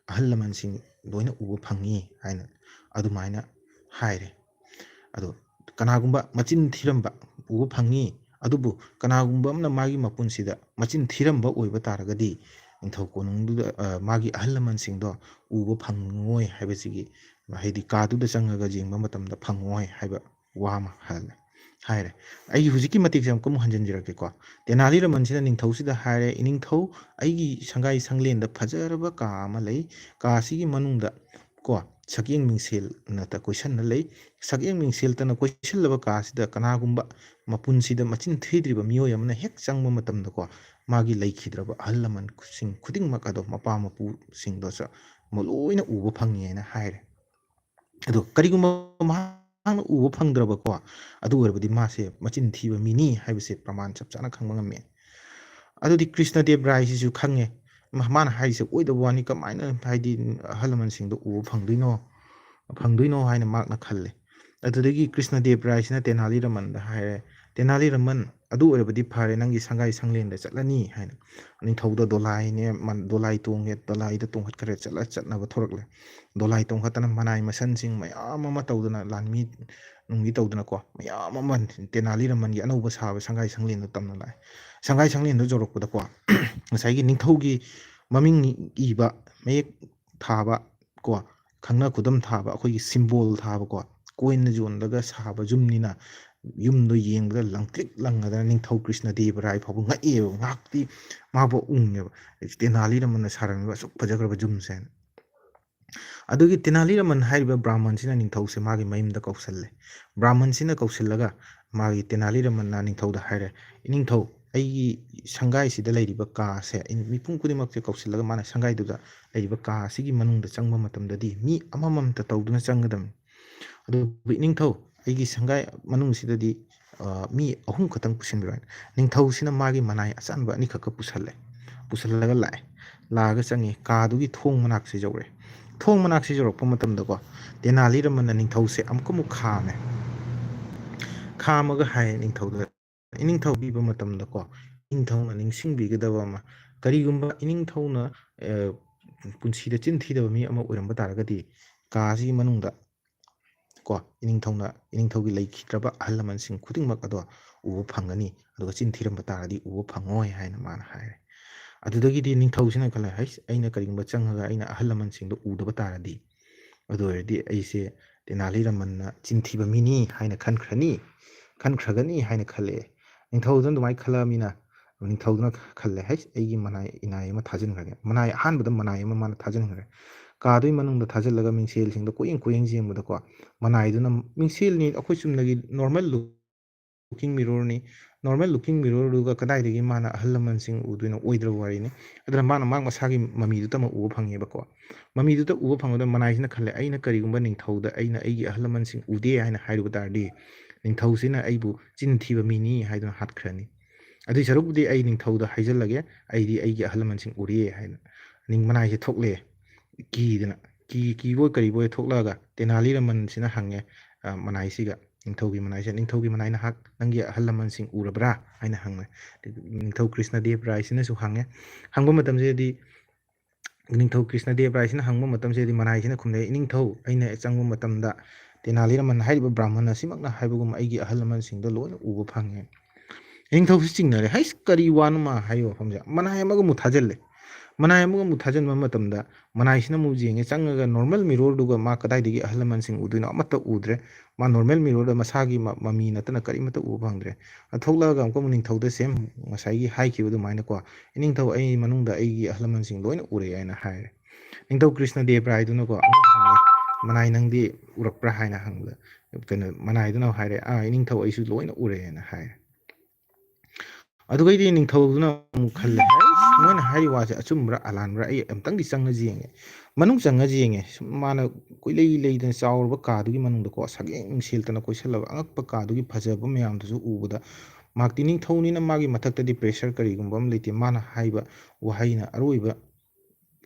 ꯑꯍꯜ ꯂꯃꯟꯁꯤꯡ ꯂꯣꯏꯅ ꯎꯕ ꯐꯪꯉꯤ ꯍꯥꯏꯅ ꯑꯗꯨꯃꯥꯏꯅ ꯍꯥꯏꯔꯦ꯫ ꯑꯗꯣ ꯀꯅꯥꯒꯨꯝꯕ ꯃꯆꯤꯟ ꯊꯤꯔꯝꯕ ꯎꯕ ꯐꯪꯉꯤ, ꯑꯗꯨꯕꯨ ꯀꯅꯥꯒꯨꯝꯕ ꯑꯃꯅ ꯃꯥꯒꯤ ꯃꯄꯨꯟꯁꯤꯗ ꯃꯆꯤꯟ ꯊꯤꯔꯝꯕ ꯑꯣꯏꯕ ꯇꯥꯔꯒꯗꯤ ꯅꯤꯡꯊꯧ ꯀꯣꯅꯨꯡꯗꯨꯗ, ꯑ, ꯃꯥꯒꯤ ꯑꯍꯜ ꯂꯃꯟꯁꯤꯡꯗꯣ ꯎꯕ ꯐꯪꯉꯣꯏ ꯍꯥꯏꯕꯁꯤꯒꯤ, ꯍꯥꯏꯗꯤ ꯀꯥꯗꯨꯗ ꯆꯪꯉꯒ ꯌꯦꯡꯕ ꯃꯇꯝꯗ ꯐꯪꯉꯣꯏ ꯍꯥꯏꯕ ꯋꯥ ꯑꯃ ꯍꯥꯏꯔꯦ꯫ ꯍꯥꯏꯔꯦ꯫ ꯑꯩꯒꯤ ꯍꯧꯖꯤꯛꯀꯤ ꯃꯇꯦꯛꯁꯦ ꯑꯃꯨꯛꯀ ꯑꯃꯨꯛ ꯍꯟꯖꯤꯟꯖꯔꯛꯀꯦꯀꯣ꯫ ꯇꯦꯅꯥꯂꯤ ꯔꯃꯟꯁꯤꯅ ꯅꯤꯡꯊꯧꯁꯤꯗ ꯍꯥꯏꯔꯦ, "ꯏꯅꯤꯡꯊꯧ, ꯑꯩꯒꯤ ꯁꯪꯒꯥꯏ ꯁꯪꯂꯦꯟꯗ ꯐꯖꯔꯕ ꯀꯥ ꯑꯃ ꯂꯩ꯫ ꯀꯥꯁꯤꯒꯤ ꯃꯅꯨꯡꯗ ꯀꯣ, ꯁꯛꯌꯦꯡ ꯃꯤꯡꯁꯦꯜꯅꯇ ꯀꯣꯏꯁꯟꯅ ꯂꯩ꯫ ꯁꯛꯌꯦꯡ ꯃꯤꯡꯁꯦꯜꯇꯅ ꯀꯣꯏꯁꯤꯜꯂꯕ ꯀꯥꯁꯤꯗ ꯀꯅꯥꯒꯨꯝꯕ ꯃꯄꯨꯟꯁꯤꯗ ꯃꯆꯤꯟ ꯊꯤꯗ꯭ꯔꯤꯕ ꯃꯤꯑꯣꯏ ꯑꯃꯅ ꯍꯦꯛ ꯆꯪꯕ ꯃꯇꯝꯗꯀꯣ, ꯃꯥꯒꯤ ꯂꯩꯈꯤꯗ꯭ꯔꯕ ꯑꯍꯜ ꯂꯃꯟꯁꯤꯡ ꯈꯨꯗꯤꯡꯃꯛ ꯑꯗꯣ, ꯃꯄꯥ ꯃꯄꯨꯁꯤꯡꯗꯣ ꯆ-, ꯃ-, ꯂꯣꯏꯅ ꯎꯕ ꯐꯪꯉꯦꯅ" ꯍꯥꯏꯔꯦ꯫ ꯑꯗꯣ ꯀꯔꯤꯒꯨꯝꯕ ꯃꯍꯥꯛꯅ ꯎꯕ ꯐꯪꯗ꯭ꯔꯕꯀꯣ, ꯑꯗꯨ ꯑꯣꯏꯔꯕꯗꯤ ꯃꯥꯁꯦ ꯃꯆꯤꯟ ꯊꯤꯕ ꯃꯤꯅꯤ ꯍꯥꯏꯕꯁꯦ ꯄ꯭ꯔꯃꯥꯟ ꯆꯞ ꯆꯥꯅ ꯈꯪꯕ ꯉꯝꯃꯦ꯫ ꯑꯗꯨꯗꯤ ꯀ꯭ꯔꯤꯁꯅ ꯗꯦꯕ ꯔꯥꯏꯁꯤꯁꯨ ꯈꯪꯉꯦ꯫ ꯃꯥ-, ꯃꯥꯅ ꯍꯥꯏꯔꯤꯁꯦ ꯑꯣꯏꯗꯕ ꯋꯥꯅꯤ, ꯀꯃꯥꯏꯅ, ꯍꯥꯏꯗꯤ, ꯑꯍꯜ ꯂꯃꯟꯁꯤꯡꯗꯣ ꯎꯕ ꯐꯪꯗꯣꯏꯅꯣ, ꯐꯪꯗꯣꯏꯅꯣ ꯍꯥꯏꯅ ꯃꯍꯥꯛꯅ ꯈꯜꯂꯦ꯫ ꯑꯗꯨꯗꯒꯤ ꯀ꯭ꯔꯤꯁꯅ ꯗꯦꯕ ꯔꯥꯏꯁꯤꯅ ꯇꯦꯅꯥꯂꯤ ꯔꯃꯟꯗ ꯍꯥꯏꯔꯦ, "ꯇꯦꯅꯥꯂꯤ ꯔꯃꯟ, ꯑꯗꯨ ꯑꯣꯏꯔꯕꯗꯤ ꯐꯔꯦ, ꯅꯪꯒꯤ ꯁꯪꯒꯥꯏ ꯁꯪꯂꯦꯟꯗ ꯆꯠꯂꯅꯤ" ꯍꯥꯏꯅ꯫ ꯅꯤꯡꯊꯧꯗ ꯗꯣꯂꯥꯏꯅꯦ, ꯃꯟ-, ꯗꯣꯂꯥꯏ ꯇꯣꯡꯉꯦ, ꯗꯣꯂꯥꯏꯗ ꯇꯣꯡꯈꯠꯈ꯭ꯔꯦ, ꯆꯠꯂ ꯆꯠꯅꯕ ꯊꯣꯔꯛꯂꯦ꯫ ꯗꯣꯂꯥꯏ ꯇꯣꯡꯈꯠꯇꯅ ꯃꯅꯥꯏ ꯃꯁꯟꯁꯤꯡ ꯃꯌꯥꯝ ꯑꯃ ꯇꯧꯗꯅ, ꯂꯥꯟꯃꯤ ꯅꯨꯡꯃꯤ ꯇꯧꯗꯅꯀꯣ, ꯃꯌꯥꯝ ꯑꯃ ꯇꯦꯅꯥꯂꯤ ꯔꯃꯟꯒꯤ ꯑꯅꯧꯕ ꯁꯥꯕ ꯁꯪꯒꯥꯏ ꯁꯪꯂꯦꯟꯗꯣ ꯇꯝꯅ ꯂꯥꯛꯑꯦ꯫ ꯁꯪꯒꯥꯏ ꯁꯪꯂꯦꯟꯗꯣ ꯌꯧꯔꯛꯄꯗꯀꯣ, ꯉꯁꯥꯏꯒꯤ ꯅꯤꯡꯊꯧꯒꯤ ꯃꯃꯤꯡ ꯏꯕ, ꯃꯌꯦꯛ ꯊꯥꯕ ꯀꯣ, ꯈꯪꯅ ꯈꯨꯗꯝ ꯊꯥꯕ, ꯑꯩꯈꯣꯏꯒꯤ symbol ꯊꯥꯕꯀꯣ, coin ꯌꯣꯜꯂꯒ ꯁꯥꯕ ꯌꯨꯝꯅꯤꯅ, ꯌꯨꯝꯗꯣ ꯌꯦꯡꯕꯗ ꯂꯪꯇ꯭ꯔꯤꯛ ꯂꯪꯉꯗꯅ ꯅꯤꯡꯊꯧ ꯀ꯭ꯔꯤꯁꯅ ꯗꯦꯕ ꯔꯥꯏ ꯐꯥꯎꯕ ꯉꯛꯑꯦꯕ, ꯉꯥꯛꯇꯤ ꯃꯥꯕꯨ ꯎꯪꯉꯦꯕ꯫ ꯇꯦꯅꯥꯂꯤ ꯔꯃꯟꯅ ꯁꯥꯔꯝꯃꯤꯕ ꯑꯁꯨꯛ ꯐꯖꯈ꯭ꯔꯕ ꯌꯨꯝꯁꯦ ꯍꯥꯏꯅ꯫ ꯑꯗꯨꯒꯤ ꯇꯦꯅꯥꯂꯤ ꯔꯃꯟ ꯍꯥꯏꯔꯤꯕ ꯕ꯭ꯔꯥꯍꯃꯟꯁꯤꯅ ꯅꯤꯡꯊꯧꯁꯦ ꯃꯥꯒꯤ ꯃꯌꯨꯝꯗ ꯀꯧꯁꯜꯂꯦ꯫ ꯕ꯭ꯔꯥꯍꯃꯟꯁꯤꯅ ꯀꯧꯁꯤꯜꯂꯒ ꯃꯥꯒꯤ ꯇꯦꯅꯥꯂꯤ ꯔꯃꯟꯅ ꯅꯤꯡꯊꯧꯗ ꯍꯥꯏꯔꯦ, "ꯏꯅꯤꯡꯊꯧ, ꯑꯩꯒꯤ ꯁꯪꯒꯥꯏꯁꯤꯗ ꯂꯩꯔꯤꯕ ꯀꯥꯁꯦ, ꯃꯤꯄꯨꯝ ꯈꯨꯗꯤꯡꯃꯛꯁꯦ ꯀꯧꯁꯤꯜꯂꯒ ꯃꯥꯅ ꯁꯪꯒꯥꯏꯗꯨꯗ ꯂꯩꯔꯤꯕ ꯀꯥ ꯑꯁꯤꯒꯤ ꯃꯅꯨꯡꯗ ꯆꯪꯕ ꯃꯇꯝꯗꯗꯤ ꯃꯤ ꯑꯃꯃꯝꯇ ꯇꯧꯗꯨꯅ ꯆꯪꯒꯗꯕꯅꯤ꯫ ꯑꯗꯨꯕꯨ ꯏꯅꯤꯡꯊꯧ, ꯑꯩꯒꯤ ꯁꯪꯒꯥꯏ ꯃꯅꯨꯡꯁꯤꯗꯗꯤ, ꯑ, ꯃꯤ ꯑꯍꯨꯝ ꯈꯛꯇꯪ ꯄꯨꯁꯤꯟꯕꯤꯔꯣ" ꯍꯥꯏꯅ꯫ ꯅꯤꯡꯊꯧꯁꯤꯅ ꯃꯥꯒꯤ ꯃꯅꯥꯏ ꯑꯆꯥꯟꯕ ꯑꯅꯤꯈꯛꯀ ꯄꯨꯁꯜꯂꯦ꯫ ꯄꯨꯁꯜꯂꯒ ꯂꯥꯛꯑꯦ꯫ ꯂꯥꯛꯑꯒ ꯆꯪꯉꯦ꯫ ꯀꯥꯗꯨꯒꯤ ꯊꯣꯡ ꯃꯅꯥꯛꯁꯦ ꯌꯧꯔꯦ꯫ ꯊꯣꯡ ꯃꯅꯥꯛꯁꯦ ꯌꯧꯔꯛꯄ ꯃꯇꯝꯗꯀꯣ, ꯇꯦꯅꯥꯂꯤ ꯔꯃꯟꯅ ꯅꯤꯡꯊꯧꯁꯦ ꯑꯃꯨꯛꯀ ꯑꯃꯨꯛ ꯈꯥꯝꯃꯦ꯫ ꯈꯥꯝꯃꯒ ꯍꯥꯏ ꯅꯤꯡꯊꯧꯗ, ꯏꯅꯤꯡꯊꯧ ꯄꯤꯕ ꯃꯇꯝꯗꯀꯣ, ꯅꯤꯡꯊꯧꯅ ꯅꯤꯡꯁꯤꯡꯕꯤꯒꯗꯕ ꯑꯃ, ꯀꯔꯤꯒꯨꯝꯕ ꯏꯅꯤꯡꯊꯧꯅ, ꯑ, ꯄꯨꯟꯁꯤꯗ ꯆꯤꯟ ꯊꯤꯗꯕ ꯃꯤ ꯑꯃ ꯑꯣꯏꯔꯝꯕ ꯇꯥꯔꯒꯗꯤ, ꯀꯥꯁꯤꯒꯤ ꯃꯅꯨꯡꯗ ꯀꯣ, ꯏꯅꯤꯡꯊꯧꯅ, ꯏꯅꯤꯡꯊꯧꯒꯤ ꯂꯩꯈꯤꯗ꯭ꯔꯕ ꯑꯍꯜ ꯂꯃꯟꯁꯤꯡ ꯈꯨꯗꯤꯡꯃꯛ ꯑꯗꯣ ꯎꯕ ꯐꯪꯒꯅꯤ, ꯑꯗꯨꯒ ꯆꯤꯟ ꯊꯤꯔꯝꯕ ꯇꯥꯔꯗꯤ ꯎꯕ ꯐꯪꯉꯣꯏ ꯍꯥꯏꯅ ꯃꯥꯅ ꯍꯥꯏꯔꯦ꯫ ꯑꯗꯨꯗꯒꯤꯗꯤ ꯅꯤꯡꯊꯧꯁꯤꯅ ꯈꯜꯂꯦ, "ꯍꯩꯁ, ꯑꯩꯅ ꯀꯔꯤꯒꯨꯝꯕ ꯆꯪꯉꯒ ꯑꯩꯅ ꯑꯍꯜ ꯂꯃꯟꯁꯤꯡꯗꯣ ꯎꯗꯕ ꯇꯥꯔꯗꯤ, ꯑꯗꯨ ꯑꯣꯏꯔꯗꯤ ꯑꯩꯁꯦ ꯇꯦꯅꯥꯂꯤ ꯔꯃꯟꯅ ꯆꯤꯟ ꯊꯤꯕ ꯃꯤꯅꯤ ꯍꯥꯏꯅ ꯈꯟꯈ꯭ꯔꯅꯤ, ꯈꯟꯈ꯭ꯔꯒꯅꯤ" ꯍꯥꯏꯅ ꯈꯜꯂꯛꯑꯦ꯫ ꯅꯤꯡꯊꯧꯗꯨꯅ ꯑꯗꯨꯃꯥꯏꯅ ꯈꯜꯂꯛꯑꯃꯤꯅ ꯅꯤꯡꯊꯧꯗꯨꯅ ꯈꯜꯂꯦ, "ꯍꯩꯁ, ꯑꯩꯒꯤ ꯃꯅꯥꯏ, ꯏꯅꯥꯏ ꯑꯃ ꯊꯥꯖꯤꯟꯈ꯭ꯔꯒꯦ"꯫ ꯃꯅꯥꯏ, ꯑꯍꯥꯟꯕꯗ ꯃꯅꯥꯏ ꯑꯃ ꯃꯥꯅ ꯊꯥꯖꯤꯟꯈ꯭ꯔꯦ꯫ ꯀꯥꯗꯨꯒꯤ ꯃꯅꯨꯡꯗ ꯊꯥꯖꯤꯜꯂꯒ ꯃꯤꯡꯁꯦꯜꯁꯤꯡꯗꯣ ꯀꯣꯏꯌꯦꯡ ꯀꯣꯏꯌꯦꯡ ꯌꯦꯡꯕꯗꯀꯣ, ꯃꯅꯥꯏꯗꯨꯅ, ꯃꯤꯡꯁꯦꯜꯅꯤ, ꯑꯩꯈꯣꯏ ꯆꯨꯝꯅꯒꯤ normal looking mirrorꯅꯤ꯫ Normal looking mirrorꯗꯨꯒ ꯀꯗꯥꯏꯗꯒꯤ ꯃꯥꯅ ꯑꯍꯜ ꯂꯃꯟꯁꯤꯡ ꯎꯗꯣꯏꯅꯣ? ꯑꯣꯏꯗ꯭ꯔꯕ ꯋꯥꯔꯤꯅꯤ꯫ ꯑꯗꯨꯅ ꯃꯥꯅ ꯃꯥ ꯃꯁꯥꯒꯤ ꯃꯃꯤꯗꯨꯇꯃꯛ ꯎꯕ ꯐꯪꯉꯦꯕꯀꯣ꯫ ꯃꯃꯤꯗꯨꯇ ꯎꯕ ꯐꯪꯕꯗ ꯃꯅꯥꯏꯁꯤꯅ ꯈꯜꯂꯦ, "ꯑꯩꯅ ꯀꯔꯤꯒꯨꯝꯕ ꯅꯤꯡꯊꯧꯗ ꯑꯩꯅ ꯑꯩꯒꯤ ꯑꯍꯜ ꯂꯃꯟꯁꯤꯡ ꯎꯗꯦ ꯍꯥꯏꯅ ꯍꯥꯏꯔꯨꯕ ꯇꯥꯔꯗꯤ, ꯅꯤꯡꯊꯧꯁꯤꯅ ꯑꯩꯕꯨ ꯆꯤꯟ ꯊꯤꯕ ꯃꯤꯅꯤ ꯍꯥꯏꯗꯨꯅ ꯍꯥꯠꯈ꯭ꯔꯅꯤ꯫ ꯑꯗꯨꯏ ꯁꯔꯨꯛꯄꯨꯗꯤ ꯑꯩ ꯅꯤꯡꯊꯧꯗ ꯍꯥꯏꯖꯤꯜꯂꯒꯦ, ꯑꯩꯗꯤ ꯑꯩꯒꯤ ꯑꯍꯜ ꯂꯃꯟꯁꯤꯡ ꯎꯔꯦ" ꯍꯥꯏꯅ꯫ ꯅꯤꯡ-, ꯃꯅꯥꯏꯁꯦ ꯊꯣꯛꯂꯛꯑꯦ꯫ ꯀꯤꯗꯅ, ꯀꯤ-, ꯀꯤꯕꯣꯏ ꯀꯔꯤꯕꯣꯏ ꯊꯣꯛꯂꯛꯑꯒ ꯇꯦꯅꯥꯂꯤ ꯔꯃꯟꯁꯤꯅ ꯍꯪꯉꯦ, ꯑ, ꯃꯅꯥꯏꯁꯤꯒ, ꯅꯤꯡꯊꯧꯒꯤ ꯃꯅꯥꯏꯁꯦ, "ꯅꯤꯡꯊꯧꯒꯤ ꯃꯅꯥꯏ, ꯅꯍꯥꯛ ꯅꯪꯒꯤ ꯑꯍꯜ ꯂꯃꯟꯁꯤꯡ ꯎꯔꯕ꯭ꯔꯥ?" ꯍꯥꯏꯅ ꯍꯪꯉꯦ꯫ ꯅꯤꯡꯊꯧ ꯀ꯭ꯔꯤꯁꯅꯗꯦꯕ ꯔꯥꯏꯁꯤꯅꯁꯨ ꯍꯪꯉꯦ꯫ ꯍꯪꯕ ꯃꯇꯝꯁꯤꯗꯗꯤ ꯅꯤꯡꯊꯧ ꯀ꯭ꯔꯤꯁꯅꯗꯦꯕ ꯔꯥꯏꯁꯤꯅ ꯍꯪꯕ ꯃꯇꯝꯁꯤꯗꯗꯤ ꯃꯅꯥꯏꯁꯤꯅ ꯈꯨꯝꯂꯛꯏ, "ꯏꯅꯤꯡꯊꯧ, ꯑꯩꯅ ꯆꯪꯕ ꯃꯇꯝꯗ ꯇꯦꯅꯥꯂꯤ ꯔꯃꯟ ꯍꯥꯏꯔꯤꯕ ꯕ꯭ꯔꯥꯍꯃꯟ ꯑꯁꯤꯃꯛꯅ ꯍꯥꯏꯕꯒꯨꯝ ꯑꯩꯒꯤ ꯑꯍꯜ ꯂꯃꯟꯁꯤꯡꯗꯣ ꯂꯣꯏꯅ ꯎꯕ ꯐꯪꯉꯦ"꯫ ꯅꯤꯡꯊꯧꯁꯤ ꯆꯤꯡꯅꯔꯦ, "ꯍꯩꯁ, ꯀꯔꯤ ꯋꯥꯅꯣ ꯃꯥ ꯍꯥꯏꯔꯤꯕ ꯋꯥꯐꯝꯁꯦ?" ꯃꯅꯥꯏ ꯑꯃꯒ ꯑꯃꯨꯛ ꯊꯥꯖꯤꯜꯂꯦ꯫ ꯃꯅꯥꯏ ꯑꯃꯒ ꯑꯃꯨꯛ ꯊꯥꯖꯤꯟꯕ ꯃꯇꯝꯗ ꯃꯅꯥꯏꯁꯤꯅ ꯑꯃꯨꯛ ꯌꯦꯡꯉꯦ, ꯆꯪꯉꯒ normal mirrorꯗꯨꯒ ꯃꯥ ꯀꯗꯥꯏꯗꯒꯤ ꯑꯍꯜ ꯂꯃꯟꯁꯤꯡ ꯎꯗꯣꯏꯅꯣ? ꯑꯃꯠꯇ ꯎꯗ꯭ꯔꯦ꯫ ꯃꯥ normal mirrorꯗ ꯃꯁꯥꯒꯤ ꯃ-, ꯃꯃꯤ ꯅꯠꯇꯅ ꯀꯔꯤꯃꯠꯇ ꯎꯕ ꯐꯪꯗ꯭ꯔꯦ꯫ ꯑ, ꯊꯣꯛꯂꯛꯑꯒ ꯑꯃꯨꯛꯀ ꯑꯃꯨꯛ ꯅꯤꯡꯊꯧꯗ same ꯉꯁꯥꯏꯒꯤ ꯍꯥꯏꯈꯤꯕ ꯑꯗꯨꯃꯥꯏꯅꯀꯣ, "ꯏꯅꯤꯡꯊꯧ, ꯑꯩ ꯃꯅꯨꯡꯗ ꯑꯩꯒꯤ ꯑꯍꯜ ꯂꯃꯟꯁꯤꯡ ꯂꯣꯏꯅ ꯎꯔꯦ" ꯍꯥꯏꯅ ꯍꯥꯏꯔꯦ꯫ ꯅꯤꯡꯊꯧ ꯀ꯭ꯔꯤꯁꯅ ꯗꯦꯕ ꯔꯥꯏꯗꯨꯅꯀꯣ ꯑꯃꯨꯛ ꯍꯪꯉꯦ, "ꯃꯅꯥꯏ ꯅꯪꯗꯤ ꯎꯔꯛꯄ꯭ꯔꯥ?" ꯍꯥꯏꯅ ꯍꯪꯕꯗ, ꯀꯩꯅꯣ, ꯃꯅꯥꯏꯗꯨꯅ ꯍꯥꯏꯔꯦ, "ꯑꯥ, ꯏꯅꯤꯡꯊꯧ, ꯑꯩꯁꯨ ꯂꯣꯏꯅ ꯎꯔꯦꯅ" ꯍꯥꯏꯔꯦ꯫ ꯑꯗꯨꯒꯩꯗꯤ ꯅꯤꯡꯊꯧꯗꯨꯅ ꯑꯃꯨꯛ ꯈꯜꯂꯦ, "ꯑꯩꯁ, ꯃꯣꯏꯅ ꯍꯥꯏꯔꯤ ꯋꯥꯁꯦ ꯑꯆꯨꯝꯕ꯭ꯔꯥ ꯑꯂꯥꯟꯕ꯭ꯔꯥ? ꯑꯩ ꯑꯝꯇꯪꯗꯤ ꯆꯪꯉ ꯌꯦꯡꯒꯦ"꯫ ꯃꯅꯨꯡ ꯆꯪꯉ ꯌꯦꯡꯉꯦ꯫ ꯁꯨꯝ ꯃꯥꯅ ꯀꯣꯏꯂꯩ ꯂꯩꯗꯅ ꯆꯥꯎꯔꯕ ꯀꯥꯗꯨꯒꯤ ꯃꯅꯨꯡꯗꯀꯣ, ꯁꯛꯌꯦꯡ ꯁꯦꯜꯇꯅ ꯀꯣꯏꯁꯜꯂꯕ ꯑꯉꯛꯄ ꯀꯥꯗꯨꯒꯤ ꯐꯖꯕ ꯃꯌꯥꯝꯗꯨꯁꯨ ꯎꯕꯗ, ꯃꯍꯥꯛꯇꯤ ꯅꯤꯡꯊꯧꯅꯤꯅ ꯃꯥꯒꯤ ꯃꯊꯛꯇꯗꯤ pressure ꯀꯔꯤꯒꯨꯝꯕ ꯑꯃ ꯂꯩꯇꯦ꯫ ꯃꯥꯅ ꯍꯥꯏꯕ ꯋꯥꯍꯩꯅ ꯑꯔꯣꯏꯕ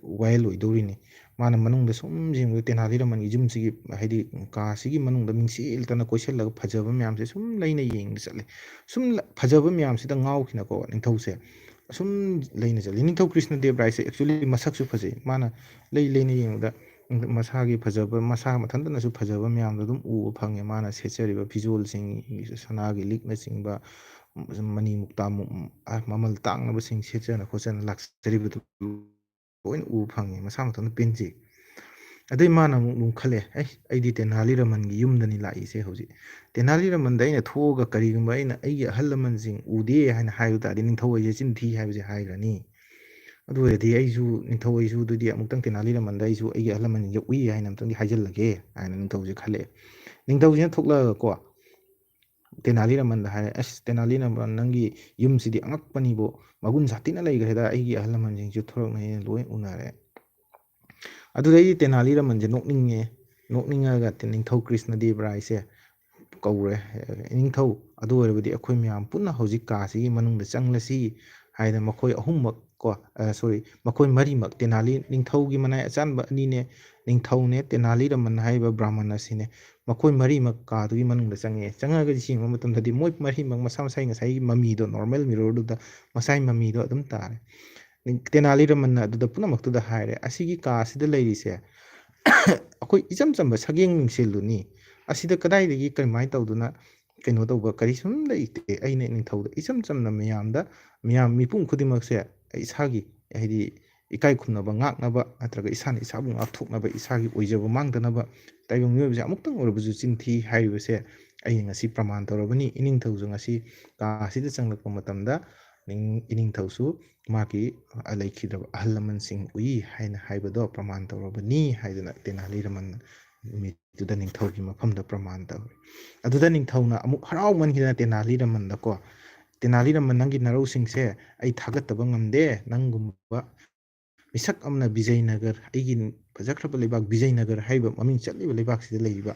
ꯋꯥꯌꯦꯜ ꯑꯣꯏꯗꯧꯔꯤꯅꯤ꯫ ꯃꯥꯅ ꯃꯅꯨꯡꯗ ꯁꯨꯝ ꯌꯦꯡꯕꯗ ꯇꯦꯅꯥꯂꯤ ꯔꯃꯟꯒꯤ ꯌꯨꯝꯁꯤꯒꯤ, ꯍꯥꯏꯗꯤ, ꯀꯥꯁꯤꯒꯤ ꯃꯅꯨꯡꯗ ꯃꯤꯡꯁꯦꯜꯇꯅ ꯀꯣꯏꯁꯤꯜꯂꯒ ꯐꯖꯕ ꯃꯌꯥꯝꯁꯦ ꯁꯨꯝ ꯂꯩꯅ ꯌꯦꯡꯕ ꯆꯠꯂꯦ꯫ ꯁꯨꯝ ꯂ-, ꯐꯖꯕ ꯃꯌꯥꯝꯁꯤꯗ ꯉꯥꯎꯈꯤꯅꯀꯣ ꯅꯤꯡꯊꯧꯁꯦ ꯁꯨꯝ ꯂꯩꯅ ꯆꯠꯂꯦ꯫ ꯅꯤꯡꯊꯧ ꯀ꯭ꯔꯤꯁꯅ ꯗꯦꯕ ꯔꯥꯏꯁꯦ actually ꯃꯁꯛꯁꯨ ꯐꯖꯩ꯫ ꯃꯥꯅ ꯂꯩ ꯂꯩꯅ ꯌꯦꯡꯕꯗ ꯃꯁꯥꯒꯤ ꯐꯖꯕ, ꯃꯁꯥ ꯃꯊꯟꯇꯅꯁꯨ ꯐꯖꯕ ꯃꯌꯥꯝꯗꯣ ꯑꯗꯨꯝ ꯎꯕ ꯐꯪꯉꯦ꯫ ꯃꯥꯅ ꯁꯦꯠꯆꯔꯤꯕ ꯐꯤꯖꯣꯜꯁꯤꯡ, ꯁꯅꯥꯒꯤ ꯂꯤꯛꯅꯆꯤꯡꯕ, ꯃꯅꯤ ꯃꯨꯛꯇꯥ ꯃꯨ-, ꯑ, ꯃꯃꯜ ꯇꯥꯡꯂꯕꯁꯤꯡ ꯁꯦꯠꯆꯅ ꯈꯣꯠꯆꯅ ꯂꯥꯛꯆꯔꯤꯕꯗꯨ ꯂꯣꯏꯅ ꯎꯕ ꯐꯪꯉꯦ꯫ ꯃꯁꯥ ꯃꯊꯟꯇ ꯄꯦꯟꯖꯩ꯫ ꯑꯗꯩ ꯃꯥꯅ ꯑꯃꯨꯛ ꯂꯨꯝꯈꯠꯂꯦ, "ꯑꯩ, ꯑꯩꯗꯤ ꯇꯦꯅꯥꯂꯤ ꯔꯃꯟꯒꯤ ꯌꯨꯝꯗꯅꯤ ꯂꯥꯛꯏꯁꯦ ꯍꯧꯖꯤꯛ꯫ ꯇꯦꯅꯥꯂꯤ ꯔꯃꯟꯗ ꯑꯩꯅ ꯊꯣꯛꯑꯒ ꯀꯔꯤꯒꯨꯝꯕ ꯑꯩꯅ ꯑꯩꯒꯤ ꯑꯍꯜ ꯂꯃꯟꯁꯤꯡ ꯎꯗꯦ ꯍꯥꯏꯅ ꯍꯥꯏꯕ ꯇꯥꯔꯗꯤ ꯅꯤꯡꯊꯧ ꯑꯩꯁꯦ ꯆꯤꯟ ꯊꯤ ꯍꯥꯏꯕꯁꯦ ꯍꯥꯏꯈ꯭ꯔꯅꯤ꯫ ꯑꯗꯨ ꯑꯣꯏꯔꯗꯤ ꯑꯩꯁꯨ, ꯅꯤꯡꯊꯧ ꯑꯩꯁꯨ ꯑꯗꯨꯗꯤ ꯑꯃꯨꯛꯇꯪ ꯇꯦꯅꯥꯂꯤ ꯔꯃꯟꯗ ꯑꯩꯁꯨ ꯑꯩꯒꯤ ꯑꯍꯜ ꯂꯃꯟꯁꯤꯡꯁꯦ ꯎꯏ ꯍꯥꯏꯅ ꯑꯃꯨꯛꯇꯪꯗꯤ ꯍꯥꯏꯖꯤꯜꯂꯒꯦ" ꯍꯥꯏꯅ ꯅꯤꯡꯊꯧꯁꯦ ꯈꯜꯂꯛꯑꯦ꯫ ꯅꯤꯡꯊꯧꯁꯤꯅ ꯊꯣꯛꯂꯛꯑꯒꯀꯣ, ꯇꯦꯅꯥꯂꯤ ꯔꯃꯟꯗ ꯍꯥꯏꯔꯦ, "ꯑꯁ, ꯇꯦꯅꯥꯂꯤ ꯔꯃꯟ, ꯅꯪꯒꯤ ꯌꯨꯝꯁꯤꯗꯤ ꯑꯉꯛꯄꯅꯤꯕꯣ, ꯃꯒꯨꯟ ꯁꯥꯊꯤꯅ ꯂꯩꯈ꯭ꯔꯦꯗ, ꯑꯩꯒꯤ ꯑꯍꯜ ꯂꯃꯟꯁꯤꯡꯁꯨ ꯊꯣꯔꯛꯅ ꯑꯩꯅ ꯂꯣꯏ ꯎꯅꯔꯦ"꯫ ꯑꯗꯨꯗꯩꯗꯤ ꯇꯦꯅꯥꯂꯤ ꯔꯃꯟꯁꯦ ꯅꯣꯛꯅꯤꯡꯉꯦ꯫ ꯅꯣꯛꯅꯤꯡꯉꯒ ꯇꯦ-, ꯅꯤꯡꯊꯧ ꯀ꯭ꯔꯤꯁꯅ ꯗꯦꯕ ꯔꯥꯏꯁꯦ ꯀꯧꯔꯦ, "ꯏꯅꯤꯡꯊꯧ, ꯑꯗꯨ ꯑꯣꯏꯔꯕꯗꯤ ꯑꯩꯈꯣꯏ ꯃꯌꯥꯝ ꯄꯨꯟꯅ ꯍꯧꯖꯤꯛ ꯀꯥꯁꯤꯒꯤ ꯃꯅꯨꯡꯗ ꯆꯪꯂꯁꯤ" ꯍꯥꯏꯗꯅ ꯃꯈꯣꯏ ꯑꯍꯨꯝꯃꯛ ꯀꯣ, ꯑ, sorry, ꯃꯈꯣꯏ ꯃꯔꯤꯃꯛ, ꯇꯦꯅꯥꯂꯤ, ꯅꯤꯡꯊꯧꯒꯤ ꯃꯅꯥꯏ ꯑꯆꯥꯟꯕ ꯑꯅꯤꯅꯦ, ꯅꯤꯡꯊꯧꯅꯦ, ꯇꯦꯅꯥꯂꯤ ꯔꯃꯟ ꯍꯥꯏꯔꯤꯕ ꯕ꯭ꯔꯥꯍꯃꯟ ꯑꯁꯤꯅꯦ, ꯃꯈꯣꯏ ꯃꯔꯤꯃꯛ ꯀꯥꯗꯨꯒꯤ ꯃꯅꯨꯡꯗ ꯆꯪꯉꯛꯑꯦ꯫ ꯆꯪꯉꯛꯑꯒ ꯌꯦꯡꯕ ꯃꯇꯝꯗꯗꯤ ꯃꯣꯏ ꯃꯔꯤꯃꯛ ꯃꯁꯥ ꯃꯁꯥꯒꯤ ꯉꯁꯥꯏꯒꯤ ꯃꯃꯤꯗꯣ, normal mirror ꯗꯨꯗ ꯃꯁꯥꯒꯤ ꯃꯃꯤꯗꯣ ꯑꯗꯨꯝ ꯇꯥꯔꯦ꯫ ꯅꯤꯡ-, ꯇꯦꯅꯥꯂꯤ ꯔꯃꯟꯅ ꯑꯗꯨꯗ ꯄꯨꯝꯅꯃꯛꯇꯨꯗ ꯍꯥꯏꯔꯦ, "ꯑꯁꯤꯒꯤ ꯀꯥ ꯑꯁꯤꯗ ꯂꯩꯔꯤꯁꯦ ꯑꯩꯈꯣꯏ ꯏꯆꯝ ꯆꯝꯕ ꯁꯛꯌꯦꯡ ꯃꯤꯡꯁꯦꯜꯗꯨꯅꯤ꯫ ꯑꯁꯤꯗ ꯀꯗꯥꯏꯗꯒꯤ ꯀꯔꯝꯍꯥꯏꯅ ꯇꯧꯗꯨꯅ ꯀꯩꯅꯣ ꯇꯧꯕ ꯀꯔꯤꯁꯨꯝ ꯂꯩꯇꯦ꯫ ꯑꯩꯅ ꯅꯤꯡꯊꯧꯗ ꯏꯆꯝ ꯆꯝꯅ ꯃꯌꯥꯝꯗ, ꯃꯤꯌꯥꯝ ꯃꯤꯄꯨꯝ ꯈꯨꯗꯤꯡꯃꯛꯁꯦ ꯏꯁꯥꯒꯤ, ꯍꯥꯏꯗꯤ, ꯏꯀꯥꯏ ꯈꯨꯝꯅꯕ ꯉꯥꯛꯅꯕ, ꯅꯠꯇ꯭ꯔꯒ ꯏꯁꯥꯅ ꯏꯁꯥꯕꯨ ꯉꯥꯛꯊꯣꯛꯅꯕ, ꯏꯁꯥꯒꯤ ꯑꯣꯏꯖꯕ ꯃꯥꯡꯗꯅꯕ, ꯇꯥꯏꯕꯪ ꯃꯤꯑꯣꯏꯕꯁꯦ ꯑꯃꯨꯛꯇꯪ ꯑꯣꯏꯔꯕꯁꯨ ꯆꯤꯟ ꯊꯤ ꯍꯥꯏꯔꯤꯕꯁꯦ ꯑꯩꯅ ꯉꯁꯤ ꯄ꯭ꯔꯃꯥꯟ ꯇꯧꯔꯕꯅꯤ꯫ ꯏꯅꯤꯡꯊꯧꯁꯨ ꯉꯁꯤ ꯀꯥ ꯑꯁꯤꯗ ꯆꯪꯂꯛꯄ ꯃꯇꯝꯗ ꯏꯅꯤꯡꯊꯧꯁꯨ ꯃꯥꯒꯤ ꯂꯩꯈꯤꯗ꯭ꯔꯕ ꯑꯍꯜ ꯂꯃꯟꯁꯤꯡ ꯎꯏ ꯍꯥꯏꯅ ꯍꯥꯏꯕꯗꯣ ꯄ꯭ꯔꯃꯥꯟ ꯇꯧꯔꯕꯅꯤ ꯍꯥꯏꯗꯅ ꯇꯦꯅꯥꯂꯤ ꯔꯃꯟ ꯅꯨꯃꯤꯠꯇꯨꯗ ꯅꯤꯡꯊꯧꯒꯤ ꯃꯐꯝꯗ ꯄ꯭ꯔꯃꯥꯟ ꯇꯧꯔꯦ꯫ ꯑꯗꯨꯗ ꯅꯤꯡꯊꯧꯅ ꯑꯃꯨꯛ ꯍꯔꯥꯎꯃꯟꯈꯤꯗꯅ ꯇꯦꯅꯥꯂꯤ ꯔꯃꯟꯗꯀꯣ, "ꯇꯦꯅꯥꯂꯤ ꯔꯃꯟ, ꯅꯪꯒꯤ ꯅꯔꯧꯁꯤꯡꯁꯦ ꯑꯩ ꯊꯥꯒꯠꯇꯕ ꯉꯝꯗꯦ꯫ ꯅꯪꯒꯨꯝꯕ ꯃꯤꯁꯛ ꯑꯃꯅ ꯕꯤꯖꯌꯅꯒꯔ, ꯑꯩꯒꯤ ꯐꯖꯈ꯭ꯔꯕ ꯂꯩꯕꯥꯛ ꯕꯤꯖꯌꯅꯒꯔ ꯍꯥꯏꯔꯤꯕ ꯃꯃꯤꯡ ꯆꯠꯂꯤꯕ ꯂꯩꯕꯥꯛꯁꯤꯗ ꯂꯩꯔꯤꯕ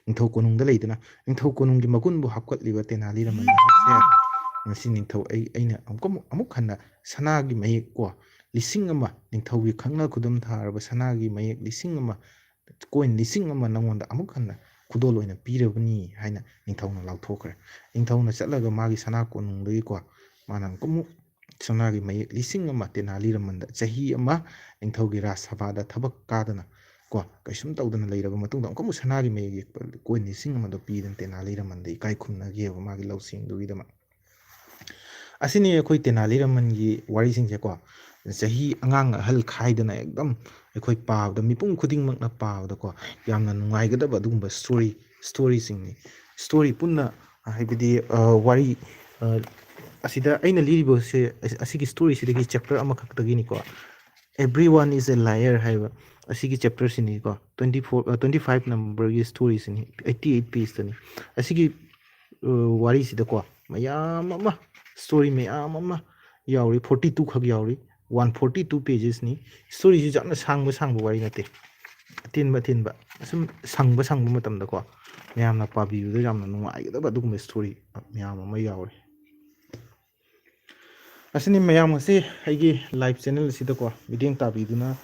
ꯅꯤꯡꯊꯧ ꯀꯣꯅꯨꯡꯗ ꯂꯩꯗꯨꯅ ꯅꯤꯡꯊꯧ ꯀꯣꯅꯨꯡꯒꯤ ꯃꯒꯨꯟꯕꯨ ꯍꯥꯞꯀꯠꯂꯤꯕ ꯇꯦꯅꯥꯂꯤ ꯔꯃꯟ ꯅꯍꯥꯛꯁꯦ ꯉꯁꯤ ꯅꯤꯡꯊꯧ ꯑꯩ, ꯑꯩꯅ ꯑꯃꯨꯛꯀ ꯑꯃꯨꯛ, ꯑꯃꯨꯛ ꯍꯟꯅ ꯁꯅꯥꯒꯤ ꯃꯌꯦꯛ ꯀꯣ ꯂꯤꯁꯤꯡ ꯑꯃ, ꯅꯤꯡꯊꯧꯒꯤ ꯈꯪꯅ ꯈꯨꯗꯨꯝ ꯊꯥꯔꯕ ꯁꯅꯥꯒꯤ ꯃꯌꯦꯛ ꯂꯤꯁꯤꯡ ꯑꯃ, ꯀꯣꯏꯟ ꯂꯤꯁꯤꯡ ꯑꯃ ꯅꯉꯣꯟꯗ ꯑꯃꯨꯛ ꯍꯟꯅ ꯈꯨꯗꯣꯜ ꯑꯣꯏꯅ ꯄꯤꯔꯕꯅꯤ" ꯍꯥꯏꯅ ꯅꯤꯡꯊꯧꯅ ꯂꯥꯎꯊꯣꯛꯈ꯭ꯔꯦ꯫ ꯅꯤꯡꯊꯧꯅ ꯆꯠꯂꯒ ꯃꯥꯒꯤ ꯁꯅꯥ ꯀꯣꯅꯨꯡꯗꯒꯤꯀꯣ ꯃꯥꯅ ꯑꯃꯨꯛꯀ ꯑꯃꯨꯛ ꯁꯅꯥꯒꯤ ꯃꯌꯦꯛ ꯂꯤꯁꯤꯡ ꯑꯃ ꯇꯦꯅꯥꯂꯤ ꯔꯃꯟꯗ ꯆꯍꯤ ꯑꯃ ꯅꯤꯡꯊꯧꯒꯤ ꯔꯥꯖ ꯁꯚꯥꯗ ꯊꯕꯛ ꯀꯥꯗꯅ ꯀꯣ ꯀꯩꯁꯨꯝ ꯇꯧꯗꯅ ꯂꯩꯔꯕ ꯃꯇꯨꯡꯗ ꯑꯃꯨꯛꯀ ꯑꯃꯨꯛ ꯁꯅꯥꯒꯤ ꯃꯌꯦꯛ ꯌꯦꯛꯄ ꯀꯣꯏꯟ ꯂꯤꯁꯤꯡ ꯑꯃꯗꯣ ꯄꯤꯗꯅ ꯇꯦꯅꯥꯂꯤ ꯔꯃꯟꯗ ꯏꯀꯥꯏ ꯈꯨꯝꯅꯈꯤꯑꯕ ꯃꯥꯒꯤ ꯂꯧꯁꯤꯡꯗꯨꯒꯤꯗꯃꯛ꯫ ꯑꯁꯤꯅꯤ ꯑꯩꯈꯣꯏ ꯇꯦꯅꯥꯂꯤ ꯔꯃꯟꯒꯤ ꯋꯥꯔꯤꯁꯤꯡꯁꯦꯀꯣ꯫ ꯆꯍꯤ ꯑꯉꯥꯡ ꯑꯍꯜ ꯈꯥꯏꯗꯅ ꯑꯦꯛꯗꯝ ꯑꯩꯈꯣꯏ ꯄꯥꯕꯗ, ꯃꯤꯄꯨꯝ ꯈꯨꯗꯤꯡꯃꯛꯅ ꯄꯥꯕꯗꯀꯣ ꯌꯥꯝꯅ ꯅꯨꯡꯉꯥꯏꯒꯗꯕ ꯑꯗꯨꯒꯨꯝꯕ ꯁ꯭ꯇꯣꯔꯤ, ꯁ꯭ꯇꯣꯔꯤꯁꯤꯡꯅꯤ꯫ ꯁ꯭ꯇꯣꯔꯤ ꯄꯨꯟꯅ, ꯍꯥꯏꯕꯗꯤ, ꯑ, ꯋꯥꯔꯤ, ꯑ, ꯑꯁꯤꯗ ꯑꯩꯅ ꯂꯤꯔꯤꯕꯁꯦ, ꯑꯁ-, ꯑꯁꯤꯒꯤ ꯁ꯭ꯇꯣꯔꯤꯁꯤꯗꯒꯤ chapter ꯑꯃꯈꯛꯇꯒꯤꯅꯤꯀꯣ꯫ "Everyone is a liar" ꯍꯥꯏꯕ ꯑꯁꯤꯒꯤ ꯆꯦꯞꯇꯔꯁꯤꯅꯤꯀꯣ꯫ Twenty four, ꯑ, twenty five ꯅꯝꯕꯔꯒꯤ ꯁ꯭ꯇꯣꯔꯤꯁꯤꯅꯤ, eighty eight ꯄꯦꯖꯇꯅꯤ꯫ ꯑꯁꯤꯒꯤ, ꯑ, ꯋꯥꯔꯤꯁꯤꯗꯀꯣ ꯃꯌꯥꯝ ꯑꯃ, ꯁ꯭ꯇꯣꯔꯤ ꯃꯌꯥꯝ ꯑꯃ ꯌꯥꯎꯔꯤ, forty two ꯈꯛ ꯌꯥꯎꯔꯤ, one forty two ꯄꯦꯖꯦꯁꯅꯤ꯫ ꯁ꯭ꯇꯣꯔꯤꯁꯤꯁꯨ ꯌꯥꯝꯅ ꯁꯥꯡꯕ ꯁꯥꯡꯕ ꯋꯥꯔꯤ ꯅꯠꯇꯦ, ꯑꯇꯦꯟꯕ ꯑꯇꯦꯟꯕ, ꯁꯨꯝ ꯁꯪꯕ ꯁꯪꯕ ꯃꯇꯝꯗꯀꯣ ꯃꯌꯥꯝꯅ ꯄꯥꯕꯤꯕꯗ ꯌꯥꯝꯅ ꯅꯨꯡꯉꯥꯏꯒꯗꯕ ꯑꯗꯨꯒꯨꯝꯕ ꯁ꯭ꯇꯣꯔꯤ ꯃꯌꯥꯝ ꯑꯃ ꯌꯥꯎꯔꯤ꯫ ꯑꯁꯤꯅꯤ ꯃꯌꯥꯝ ꯉꯁꯤ ꯑꯩꯒꯤ ꯂꯥꯏꯚ ꯆꯦꯅꯦꯜ ꯑꯁꯤꯗꯀꯣ ꯃꯤꯠꯌꯦꯡ ꯇꯥꯕꯤꯗꯨꯅ,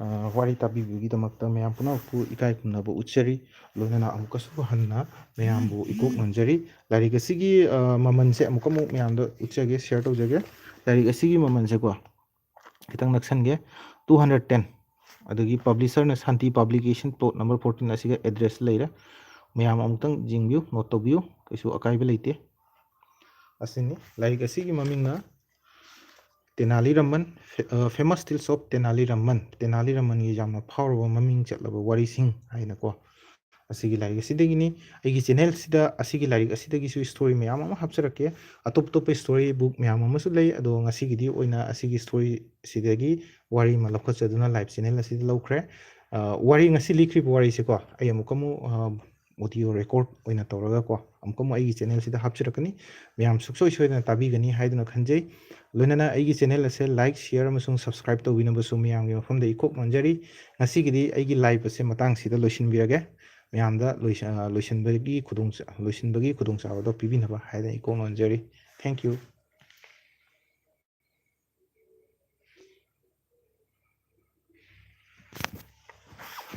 ꯑ, ꯋꯥꯔꯤ ꯇꯥꯕꯤꯕꯒꯤꯗꯃꯛꯇ ꯃꯌꯥꯝ ꯄꯨꯝꯅꯃꯛꯄꯨ ꯏꯀꯥꯏ ꯈꯨꯝꯅꯕ ꯎꯠꯆꯔꯤ꯫ ꯂꯣꯏꯅꯅ ꯑꯃꯨꯛꯀꯁꯨ ꯍꯟꯅ ꯃꯌꯥꯝꯕꯨ ꯏꯀꯣꯛ ꯅꯣꯟꯖꯔꯤ꯫ ꯂꯥꯏꯔꯤꯛ ꯑꯁꯤꯒꯤ, ꯑ, ꯃꯃꯜꯁꯦ ꯑꯃꯨꯛꯀ ꯑꯃꯨꯛ ꯃꯌꯥꯝꯗ ꯎꯠꯆꯒꯦ, ꯁꯤꯌꯔ ꯇꯧꯖꯒꯦ꯫ ꯂꯥꯏꯔꯤꯛ ꯑꯁꯤꯒꯤ ꯃꯃꯜꯁꯦꯀꯣ ꯈꯤꯇꯪ ꯅꯛꯁꯟꯒꯦ, two hundred ten꯫ ꯑꯗꯒꯤ ꯄꯕ꯭ꯂꯤꯁꯔꯅ ꯁꯥꯟꯇꯤ ꯄꯕ꯭ꯂꯤꯀꯦꯁꯟ, ꯄ꯭ꯂꯣꯠ ꯅꯝꯕꯔ fourteen, ꯑꯁꯤꯒ ꯑꯦꯗ꯭ꯔꯦꯁ ꯂꯩꯔꯦ꯫ ꯃꯌꯥꯝ ꯑꯃꯨꯛꯇꯪ ꯌꯦꯡꯕꯤꯌꯨ, ꯅꯣꯠ ꯇꯧꯕꯤꯌꯨ, ꯀꯩꯁꯨ ꯑꯀꯥꯏꯕ ꯂꯩꯇꯦ꯫ ꯑꯁꯤꯅꯤ ꯂꯥꯏꯔꯤꯛ ꯑꯁꯤꯒꯤ ꯃꯃꯤꯡꯅ ꯇꯦꯅꯥꯂꯤ ꯔꯃꯟ, ꯐꯦ-, ꯑ, Famous Tales of ꯇꯦꯅꯥꯂꯤ ꯔꯃꯟ, ꯇꯦꯅꯥꯂꯤ ꯔꯃꯟꯒꯤ ꯌꯥꯝꯅ ꯐꯥꯎꯔꯕ ꯃꯃꯤꯡ ꯆꯠꯂꯕ ꯋꯥꯔꯤꯁꯤꯡ ꯍꯥꯏꯅꯀꯣ꯫ ꯑꯁꯤꯒꯤ ꯂꯥꯏꯔꯤꯛ ꯑꯁꯤꯗꯒꯤꯅꯤ꯫ ꯑꯩꯒꯤ ꯆꯦꯅꯦꯜꯁꯤꯗ ꯑꯁꯤꯒꯤ ꯂꯥꯏꯔꯤꯛ ꯑꯁꯤꯗꯒꯤꯁꯨ ꯁ꯭ꯇꯣꯔꯤ ꯃꯌꯥꯝ ꯑꯃ ꯍꯥꯞꯆꯔꯛꯀꯦ꯫ ꯑꯇꯣꯞ ꯑꯇꯣꯞꯄ ꯁ꯭ꯇꯣꯔꯤ ꯕꯨꯛ ꯃꯌꯥꯝ ꯑꯃꯁꯨ ꯂꯩ, ꯑꯗꯣ ꯉꯁꯤꯒꯤꯗꯤ ꯑꯣꯏꯅ ꯑꯁꯤꯒꯤ ꯁ꯭ꯇꯣꯔꯤꯁꯤꯗꯒꯤ ꯋꯥꯔꯤ ꯑꯃ ꯂꯧꯈꯠꯆꯗꯨꯅ ꯂꯥꯏꯚ ꯆꯦꯅꯦꯜ ꯑꯁꯤꯗ ꯂꯧꯈ꯭ꯔꯦ꯫ ꯑ, ꯋꯥꯔꯤ, ꯉꯁꯤ ꯂꯤꯈ꯭ꯔꯤꯕ ꯋꯥꯔꯤꯁꯦꯀꯣ, ꯑꯩ ꯑꯃꯨꯛꯀ ꯑꯃꯨꯛ, ꯑ, ꯑꯣꯗꯤꯑꯣ ꯔꯦꯀꯣꯔꯗ ꯑꯣꯏꯅ ꯇꯧꯔꯒꯀꯣ, ꯑꯃꯨꯛꯀ ꯑꯃꯨꯛ ꯑꯩꯒꯤ ꯆꯦꯅꯦꯜꯁꯤꯗ ꯍꯥꯞꯆꯔꯛꯀꯅꯤ꯫ ꯃꯌꯥꯝ ꯁꯨꯡꯁꯣꯏ ꯁꯣꯏꯗꯅ ꯇꯥꯕꯤꯒꯅꯤ ꯍꯥꯏꯗꯨꯅ ꯈꯟꯖꯩ꯫ ꯂꯣꯏꯅꯅ ꯑꯩꯒꯤ ꯆꯦꯅꯦꯜ ꯑꯁꯦ ꯂꯥꯏꯛ, ꯁꯤꯌꯔ ꯑꯃꯁꯨꯡ ꯁꯕꯁꯀ꯭ꯔꯥꯏꯕ ꯇꯧꯕꯤꯅꯕꯁꯨ ꯃꯌꯥꯝꯒꯤ ꯃꯐꯝꯗ ꯏꯀꯣꯛ ꯅꯣꯟꯖꯔꯤ꯫ ꯉꯁꯤꯒꯤꯗꯤ ꯑꯩꯒꯤ ꯂꯥꯏꯚ ꯑꯁꯦ ꯃꯇꯥꯡꯁꯤꯗ ꯂꯣꯏꯁꯤꯟꯕꯤꯔꯒꯦ꯫ ꯃꯌꯥꯝꯗ ꯂꯣꯏꯁ-, ꯑ, ꯂꯣꯏꯁꯤꯟꯕꯒꯤ ꯈꯨꯗꯣꯡ-, ꯂꯣꯏꯁꯤꯟꯕꯒꯤ ꯈꯨꯗꯣꯡꯆꯥꯕꯗꯣ ꯄꯤꯕꯤꯅꯕ ꯍꯥꯏꯗꯅ ꯏꯀꯣꯛ ꯅꯣꯟꯖꯔꯤ꯫ Thank you꯫